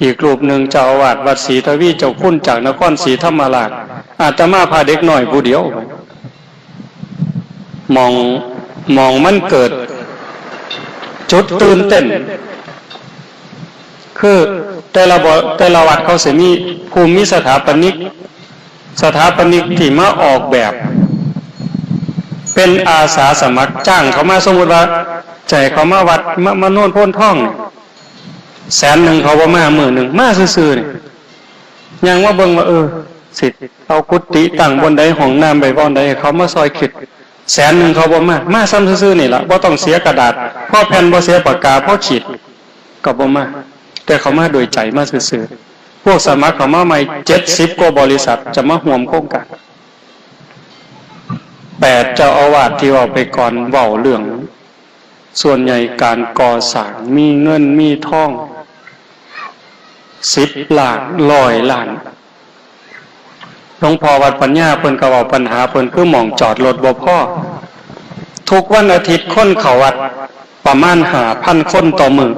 อีกรูปหนึ่งเจ้าอาวาสวัดศรีทวีเจ้าคุณจากนครศรีธรรมราช อาตมาพาเด็กน้อยผู้เดียว มอง มองมันเกิดจุดตื่นเต้น คือแต่ละบ่ แต่ละวัดเขาสิมีผู้มีสถาปนิก สถาปนิกที่มาออกแบบ เป็นอาสาสมัครจ้างเขามา สมมุติว่าจะให้เขามาวัด มา มาโนนโพนทอง แสนหนึ่งเขาบ่มา มื้อหนึ่งมาซื่อๆนี่ ย่างมาเบิ่งว่า เออ สิเอากุฏิตั้งบ่อนใด ห้องน้ำไปบ่อนใด เขามาซอยคิด แสนหนึ่งเขาบ่มา มาซ้ำซื่อๆนี่ล่ะ บ่ต้องเสียกระดาษ พอแผ่น บ่เสียปากกา พอขีด ก็บ่มา แต่เขามาโดยใจ มาซื่อๆ พวกสมัครเขามาใหม่ เจ็ดสิบกว่าบริษัทจะมาร่วมโครงการ แปดเจ้าอาวาสที่เว้าไปก่อน เว้าเรื่อง ส่วนใหญ่การก่อสร้าง มีเงินมีทอง สิบล้าน ร้อยล้าน หลวงพ่อวัดปัญญาเพิ่นก็เว้าปัญหาเพิ่น คือหม่องจอดรถบ่พอ ทุกวันอาทิตย์คนเข้าวัดประมาณห้าพันคนต่อมื้อ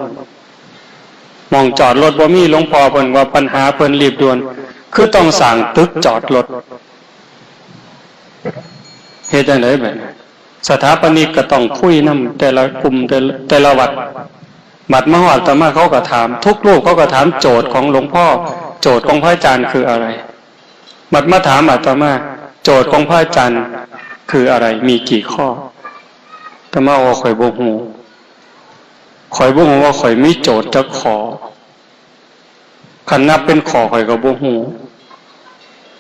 หม่องจอดรถบ่มี หลวงพ่อเพิ่นว่าปัญหาเพิ่นรีบด่วน คือต้องสร้างตึกจอดรถ เฮ็ดจั่งใดบัดนี้ สถาปนิกก็ต้องคุยนำแต่ละกลุ่ม แต่ละ แต่ละวัด บัดมาฮอดอาตมาเขาก็ถาม ทุกรูปเขาก็ถามโจทย์ของหลวงพ่อ โจทย์ของพระอาจารย์คืออะไร บัดมาถามอาตมา โจทย์ของพระอาจารย์คืออะไร มีกี่ข้อ อาตมาว่าข้อยบ่ฮู้ ข้อยบ่ฮู้ว่าข้อยมีโจทย์จักข้อ คันนับเป็นข้อข้อยก็บ่ฮู้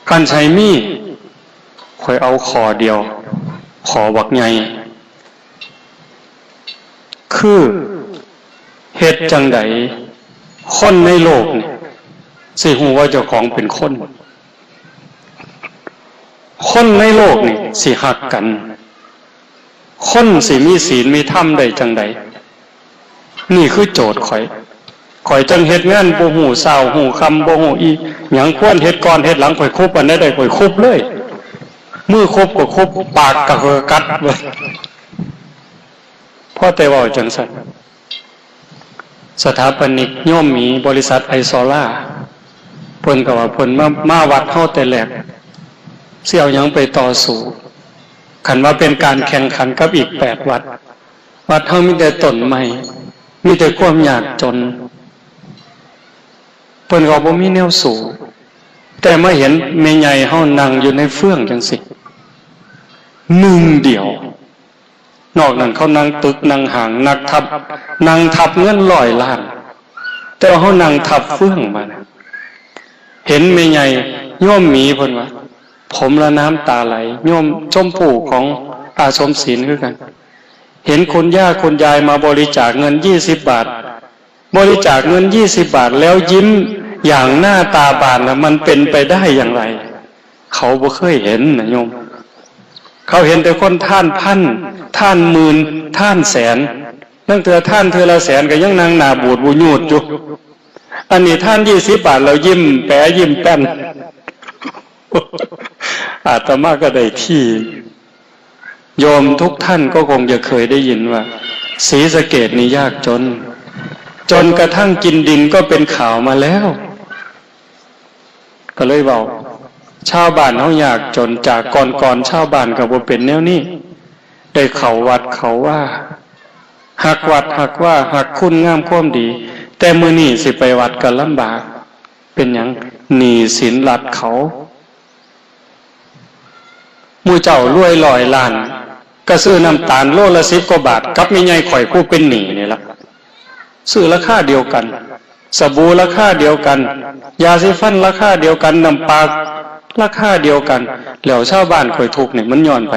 คันสิให้มี ข้อยเอาข้อเดียว ข้อบักใหญ่ คือเฮ็ดจั่งใดคนในโลกนี่สิฮู้ว่าเจ้าของเป็นคน คนในโลกนี่สิฮักกัน คนสิมีศีลมีธรรมได้จั่งใด นี่คือโจทย์ข้อย ข้อยจั่งเฮ็ดงานบ่ฮู้เช้าฮู้ค่ำ บ่ฮู้อีหยัง ควรเฮ็ดก่อนเฮ็ดหลัง ข้อยคุบอันใดได้ข้อยคุบเลย มือคุบก็คุบ ปากก็กัดเว้ย พอแต่เว้าจั่งซั่น สถาปนิกโยมหมีบริษัทไอซอล่า เพิ่นก็ว่าเพิ่นมา มาวัดเฮาแต่แรก สิเอาหยังไปต่อสู้ คันว่าเป็นการแข่งขันกับอีกแปดวัด วัดเฮามีแต่ต้นไม้ มีแต่ความยากจน เพิ่นก็บ่มีแนวสู้ แต่มาเห็นแม่ใหญ่เฮานั่งอยู่ในเฟืองจั่งซี้ หนึ่งเดียว นอกนั้นเขานั่งตึกนั่งห้าง นักทับ นั่งทับเงินร้อยล้าน แต่ว่าเขานั่งทับเฟืองมานะ เห็นแม่ใหญ่โยมหมีเพิ่นว่า ผมละน้ำตาไหล โยมชมพู่ของอาสมศิลป์คือกัน เห็นคุณย่าคุณยายมาบริจาคเงินยี่สิบบาท บริจาคเงินยี่สิบบาทแล้วยิ้มอย่างหน้าตาบานนะ มันเป็นไปได้อย่างไร เขาบ่เคยเห็นนะโยม เขาเห็นแต่คนทานพัน ทานหมื่น ทานแสน นั่งเทื่อทานเทื่อละแสนก็ยังนั่งหน้าบูดบูยูดอยู่ อันนี้ทานยี่สิบบาทแล้วยิ้มแป๋ยิ้มแป้น อาตมาก็ได้ที่ โยมทุกท่านก็คงจะเคยได้ยินว่า ศรีสะเกษนี่ยากจน จนกระทั่งกินดินก็เป็นข่าวมาแล้ว ก็เลยเว้า ชาวบ้านเฮายากจน จากก่อนๆ ชาวบ้านก็บ่เป็นแนวนี้ ได้เข้าวัดเข้าวา ฮักวัดฮักวา ฮักคุณงามความดี แต่มื้อนี้สิไปวัดก็ลำบาก เป็นหยัง หนี้สินรัฐเขา หมู่เจ้ารวยร้อยล้าน ก็ซื้อน้ำตาลโลละสิบกว่าบาท กับแม่ใหญ่ข้อยผู้เป็นหนี้นี่ล่ะ ซื้อราคาเดียวกัน สบู่ราคาเดียวกัน ยาสีฟันราคาเดียวกัน น้ำปลาราคาเดียวกัน แล้วชาวบ้านข้อยทุกข์นี่มันย้อนไผ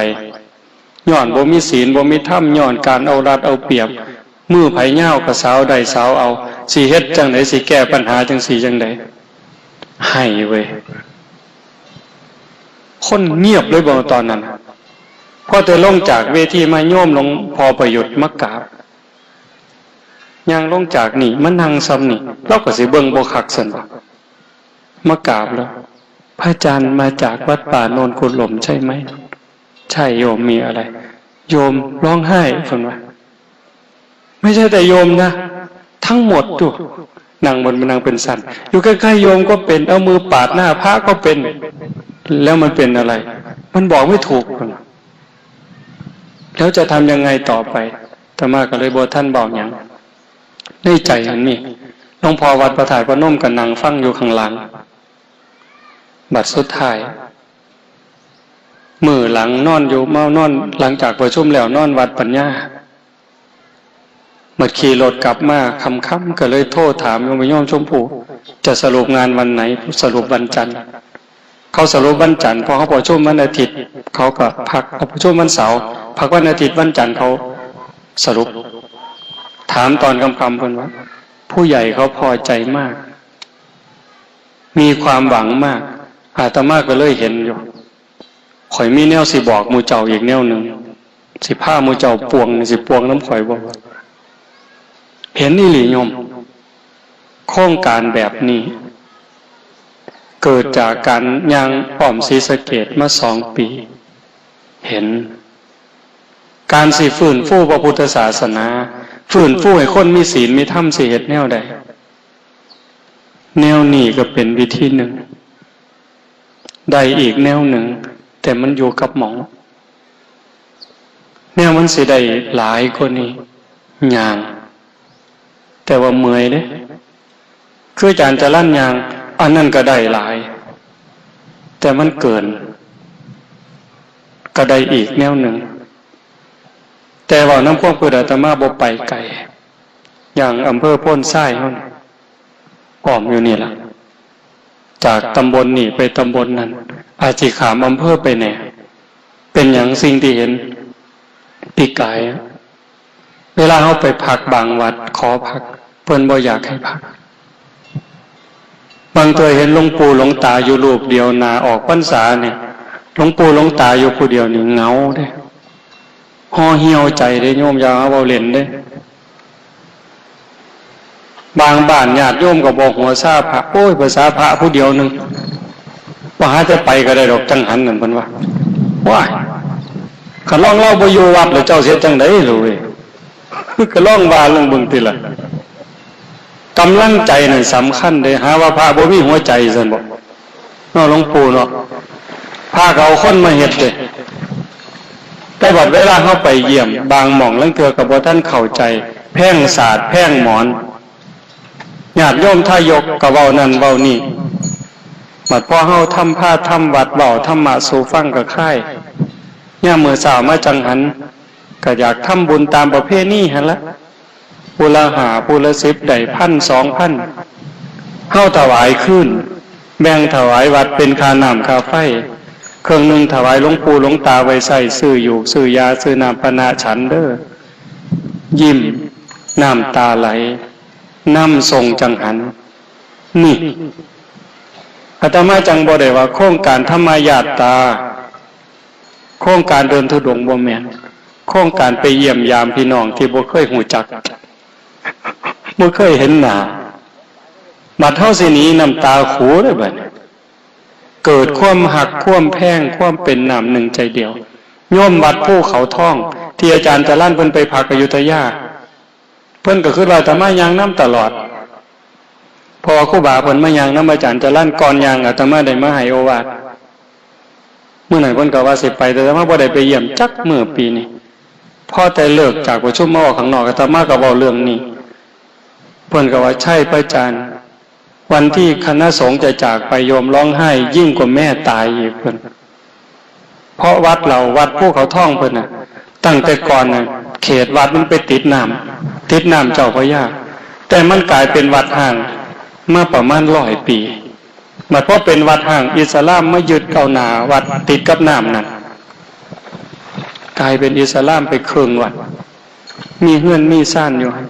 ย้อนบ่มีศีล บ่มีธรรม ย้อนการเอารัดเอาเปรียบ มือไผยาวก็สาวได้สาวเอา สิเฮ็ดจั่งใด สิแก้ปัญหาจั่งซี้จั่งใด ไห้เว้ย คนเงียบเลยบ่ตอนนั้น พอแต่ลงจากเวทีมา โยมหลวงพ่อประยุทธ์มากราบ ย่างลงจากนี่มานั่งซ่ำนี่ ลาวก็สิเบิ่งบ่คักซั่นบ่ มากราบแล้ว พระอาจารย์มาจากวัดป่าโนนกุหลมใช่ไหม ใช่โยม มีอะไร โยมร้องไห้ เพิ่นว่า ไม่ใช่แต่โยมนะ ทั้งหมดอยู่ นั่งบนนั่งเป็นสัน อยู่ใกล้ๆโยมก็เป็น เอามือปาดหน้าพระก็เป็น แล้วมันเป็นอะไร มันบอกไม่ถูก เพิ่นว่า แล้วจะทำยังไงต่อไป อาตมาก็เลยบ่ทันเว้าหยัง ในใจอันนี้ หลวงพ่อวัดพระธาตุพนมก็นั่งฟังอยู่ข้างหลัง บัดสุดท้าย มื้อหลังนอนอยู่ มานอน หลังจากประชุมแล้วนอนวัดปัญญา บัดขี่รถกลับมาค่ำๆ ก็เลยโทรถามโยม โยมชมพู จะสรุปงานวันไหน สรุปวันจันทร์ เขาสรุปวันจันทร์ พอเขาประชุมวันอาทิตย์ เขาก็พัก เขาประชุมวันเสาร์ พักวันอาทิตย์ วันจันทร์เขาสรุป ถามตอนค่ำๆ เพิ่นว่า ผู้ใหญ่เขาพอใจมาก มีความหวังมาก อาตมาก็เลยเห็นอยู่ ข่อยมีแนวสิบอกหมู่เจ้าอีกแนวหนึ่ง สิพาหมู่เจ้าป่วง สิป่วงนำข่อยบ่ เห็นอีหลีโยม โครงการแบบนี้ เกิดจากการย่างอ้อมศรีสะเกษมาสองปี เห็น การสิฟื้นฟูพระพุทธศาสนา ฟื้นฟูให้คนมีศีลมีธรรม สิเฮ็ดแนวใด แนวนี้ก็เป็นวิธีหนึ่ง ได้อีกแนวหนึ่ง แต่มันอยู่กับหม่อง แนวมันสิได้หลายกว่านี้ ย่าง แต่ว่าเมื่อยเด้ คืออาจารย์จรัญย่าง อันนั้นก็ได้หลาย แต่มันเกิน ก็ได้อีกแนวหนึ่ง แต่ว่านำความคิดอาตมาบ่ไปไกล อย่างอำเภอโพนทรายเฮานี่ อ้อมอยู่นี่ล่ะ จากตำบลนี่ไปตำบลนั้น อาจสิข้ามอำเภอไปแหน่ เป็นหยังสิ่งที่เห็นปีกายอะ เวลาเฮาไปพักบางวัด ขอพัก เพิ่นบ่อยากให้พัก บางเทื่อเห็นหลวงปู่หลวงตาอยู่รูปเดียว หน้าออกพรรษาเนี่ย หลวงปู่หลวงตาอยู่ผู้เดียวนี่เหงาเด้ ห่อเหี่ยวใจเด้โยม อย่ามาเว้าเล่นเด้ บางบ้านญาติโยมก็บอกหัวซาพระ โอ้ย ภาษาพระผู้เดียวหนึ่ง ว่าหาแต่ไปก็ได้ดอกจังหันนั่นเพิ่นว่า ว้าย คันลองลาวบ่อยู่วัดแล้วเจ้าสิเฮ็ดจั่งใด๋ล่ะเว้ย ก็ลองว่าลองเบิ่งติล่ะ กำลังใจนั่นสำคัญเด้ หาว่าพระบ่มีหัวใจซั่นบ่ เนาะหลวงปู่เนาะ พระก็เอาคนมาเฮ็ดเด้ แต่บัดเวลาเฮาไปเยี่ยม บางหม่องลางเทื่อก็บ่ทันเข้าใจ แพงสาด แพงหมอน ญาติโยมทายกก็เว้านั่นเว้านี่ บัดพอเฮาทำพาทำวัด เว้าธรรมะสู่ฟังก็คลาย ยามมื้อเช้ามาจั่งหัน ก็อยากทำบุญตามประเพณีหั้นละ ผู้ละห้า ผู้ละสิบ ได้พัน สองพัน เฮาถวายคืน แบ่งถวายวัดเป็นค่าน้ำค่าไฟ เครื่องนึ่งถวายหลวงปู่หลวงตาไว้ใช้ซื้อหยูกซื้อยา ซื้อน้ำปานะฉันเด้อ ยิ้ม น้ำตาไหล นำส่งจั่งหัน นี่ อาตมาจั่งบ่ได้ว่าโครงการธรรมญาตรา โครงการเดินธุดงค์บ่แม่น โครงการไปเยี่ยมยามพี่น้องที่บ่เคยฮู้จัก บ่เคยเห็นหน้า บัดเฮาสิหนีน้ำตาขูเด้อบัดนี้ เกิดความฮัก ความแพง ความเป็นน้ำหนึ่งใจเดียว โยมวัดภูเขาทอง ที่อาจารย์จรัญเพิ่นไปพักอยุธยา เพิ่นก็คิดว่าอาตมาย่างนำตลอด เพราะว่าครูบาเพิ่นมาย่างนำอาจารย์จรัญ ก่อนย่างอาตมาได้มาให้โอวาท มื้อนั้นเพิ่นก็ว่าสิไป แต่อาตมาบ่ได้ไปเยี่ยมจักมื้อปีนี้ พอแต่เลิกจากประชุมมาออกข้างนอก อาตมาก็เว้าเรื่องนี้ เพิ่นก็ว่า ใช่พระอาจารย์ วันที่คณะสงฆ์จะจากไป โยมร้องไห้ยิ่งกว่าแม่ตายอีกเพิ่น เพราะวัดเรา วัดภูเขาทองเพิ่นน่ะ ตั้งแต่ก่อนน่ะ เขตวัดมันไปติดน้ำ ติดน้ำเจ้าพระยา แต่มันกลายเป็นวัดร้างมาประมาณร้อยปี บัดพอเป็นวัดร้าง อิสลามมายึดเอาหน้าวัดติดกับน้ำนั่น กลายเป็นอิสลามไปครึ่งวัด มีเฮือนมีซานอยู่หั่น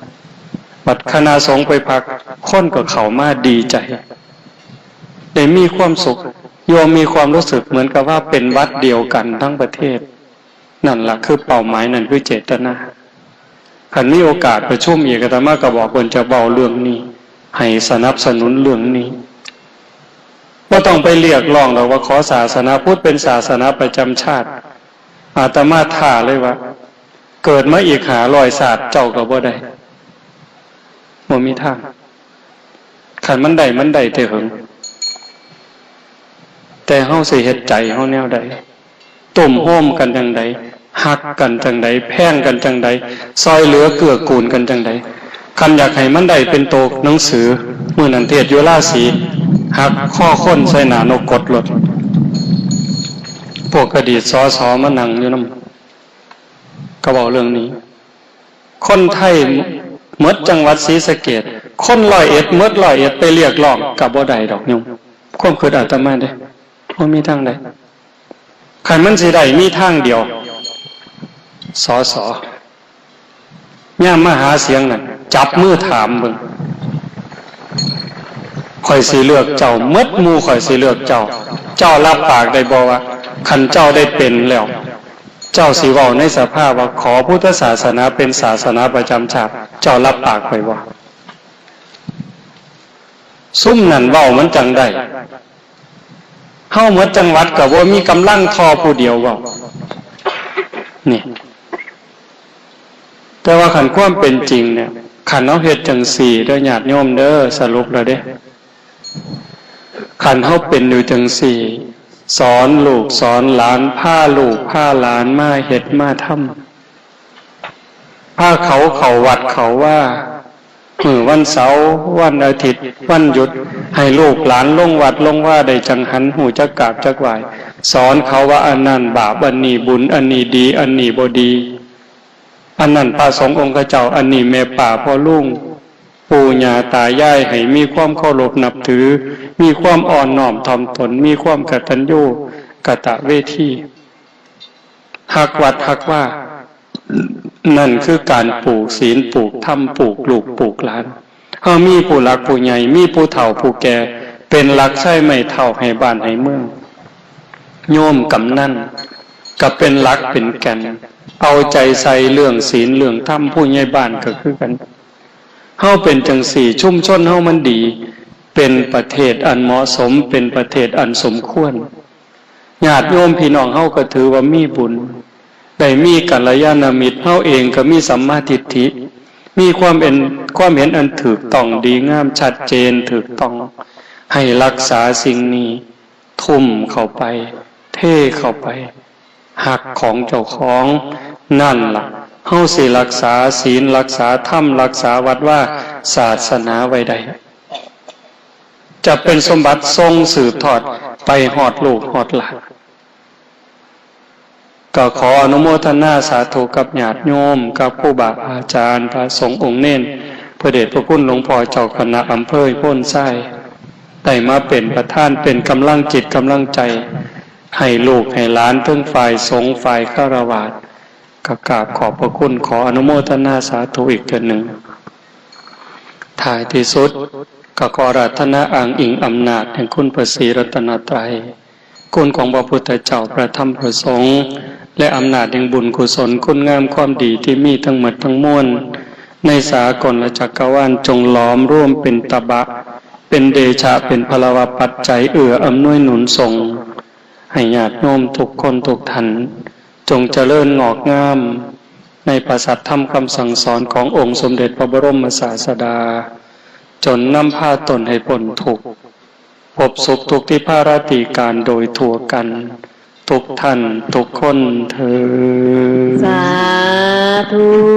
บัดคณะสงฆ์ไปพัก คนก็เข้ามาดีใจ ได้มีความสุข โยมมีความรู้สึกเหมือนกับว่าเป็นวัดเดียวกันทั้งประเทศ นั่นล่ะคือเป้าหมาย นั่นคือเจตนา คันมีโอกาสประชุมอีก อาตมาก็บอกเพิ่นจะเว้าเรื่องนี้ ให้สนับสนุนเรื่องนี้ บ่ต้องไปเรียกร้องดอกว่าขอศาสนาพุทธเป็นศาสนาประจำชาติ อาตมาท้าเลยว่า เกิดมาอีกห้าร้อยชาติเจ้าก็บ่ได้ บ่มีทาง คันมันได้มันได้แต่เหิง แต่เฮาสิเฮ็ดใจเฮาแนวใด ตุ้มโฮมกันจั่งใด ฮักกันจั่งใด แพงกันจั่งใด ซอยเหลือเกื้อกูลกันจั่งใด คันอยากให้มันได้เป็นโตหนังสือ มื้อนั้นเทศน์อยู่ราศี หักคอคนใส่หน้านกกดโลด พวกอดีต สส มานั่งอยู่นำ ก็เว้าเรื่องนี้ คนไทยหมดจังหวัดศรีสะเกษ คนร้อยเอ็ดหมดร้อยเอ็ดไปเรียกร้องก็บ่ได้ดอกโยม ความคิดอาตมาเด้ บ่มีทางใด คันมันสิได้มีทางเดียว สส ยามมาหาเสียงนั่น จับมือถามเบิ่ง ข้อยสิเลือกเจ้า หมดหมู่ข้อยสิเลือกเจ้า เจ้ารับปากได้บ่ว่า คันเจ้าได้เป็นแล้ว เจ้าสิเว้าในสภาว่าขอพุทธศาสนาเป็นศาสนาประจำชาติ เจ้ารับปากข้อยบ่ ซุมนั่นเว้ามันจั่งได้ เฮาหมดจังหวัดก็บ่มีกำลังทอผู้เดียวเว้า นี่ แต่ว่าคันความเป็นจริงเนี่ย คันเฮาเฮ็ดจั่งซี้เด้อญาติโยมเด้อ สรุปแล้วเด้ คันเฮาเป็นอยู่จั่งซี้ สอนลูกสอนหลาน พาลูกพาหลานมาเฮ็ดมาทำ พาเขาเข้าวัดเข้าวา มื้อวันเสาร์ วันอาทิตย์ วันหยุด ให้ลูกหลานลงวัดลงวาได้จั่งหัน ฮู้จักกราบจักไหว้ สอนเขาว่าอันนั้นบาป อันนี้บุญ อันนี้ดี อันนี้บ่ดี อันนั้นพระสงฆ์องค์เจ้า อันนี้แม่ป้าพ่อลุง ปู่ย่าตายาย ให้มีความเคารพนับถือ มีความอ่อนน้อมถ่อมตน มีความกตัญญูกตเวที ฮักวัดฮักวา นั่นคือการปลูกศีลปลูกธรรมปลูกลูกปลูกหลาน เฮามีผู้หลักผู้ใหญ่ มีผู้เฒ่าผู้แก่ เป็นหลักไชไม้เท้าให้บ้านให้เมือง โยมกำนันก็เป็นหลักเป็นแก่น เอาใจใส่เรื่องศีลเรื่องธรรม ผู้ใหญ่บ้านก็คือกัน เฮาเป็นจั่งซี้ ชุมชนเฮามันดี เป็นประเทศอันเหมาะสม เป็นประเทศอันสมควร ญาติโยมพี่น้องเฮาก็ถือว่ามีบุญ ได้มีกัลยาณมิตร เฮาเองก็มีสัมมาทิฏฐิ มีความเห็น ความเห็นอันถูกต้องดีงามชัดเจนถูกต้อง ให้รักษาสิ่งนี้ ทุ่มเข้าไป เทเข้าไป ฮักของเจ้าของ นั่นล่ะ เฮาสิรักษาศีล รักษาธรรม รักษาวัดวา ศาสนาไว้ได้ จะเป็นสมบัติส่งสืบทอดไปฮอดลูกฮอดหลาน ก็ขออนุโมทนาสาธุกับญาติโยม กับครูบาอาจารย์ พระสงฆ์องค์เณร พระเดชพระคุณหลวงพ่อเจ้าคณะอำเภอโพนทราย ได้มาเป็นประธาน เป็นกำลังจิตกำลังใจ ให้ลูกให้หลาน ทั้งฝ่ายสงฆ์ฝ่ายฆราวาส ก็กราบขอบพระคุณ ขออนุโมทนาสาธุอีกเทื่อหนึ่ง ท้ายที่สุด ก็ขออาราธนาอ้างอิงอำนาจแห่งคุณพระศรีรัตนตรัย คุณของพระพุทธเจ้า พระธรรม พระสงฆ์ และอำนาจแห่งบุญกุศล คุณงามความดีที่มีทั้งหมดทั้งมวล ในสากลจักรวาล จงหลอมรวมเป็นตบะ เป็นเดชะ เป็นพลวปัจจัย เอื้ออำนวยหนุนส่ง ให้ญาติโยมทุกคนทุกท่าน จงเจริญงอกงาม ในพระสัทธรรมคำสั่งสอนขององค์สมเด็จพระบรมศาสดา จนนำพาตนให้พ้นทุกข์ พบสุขทุกข์ที่พาราตีการโดยทั่วกัน ทุกท่านทุกคนเทอญ สาธุ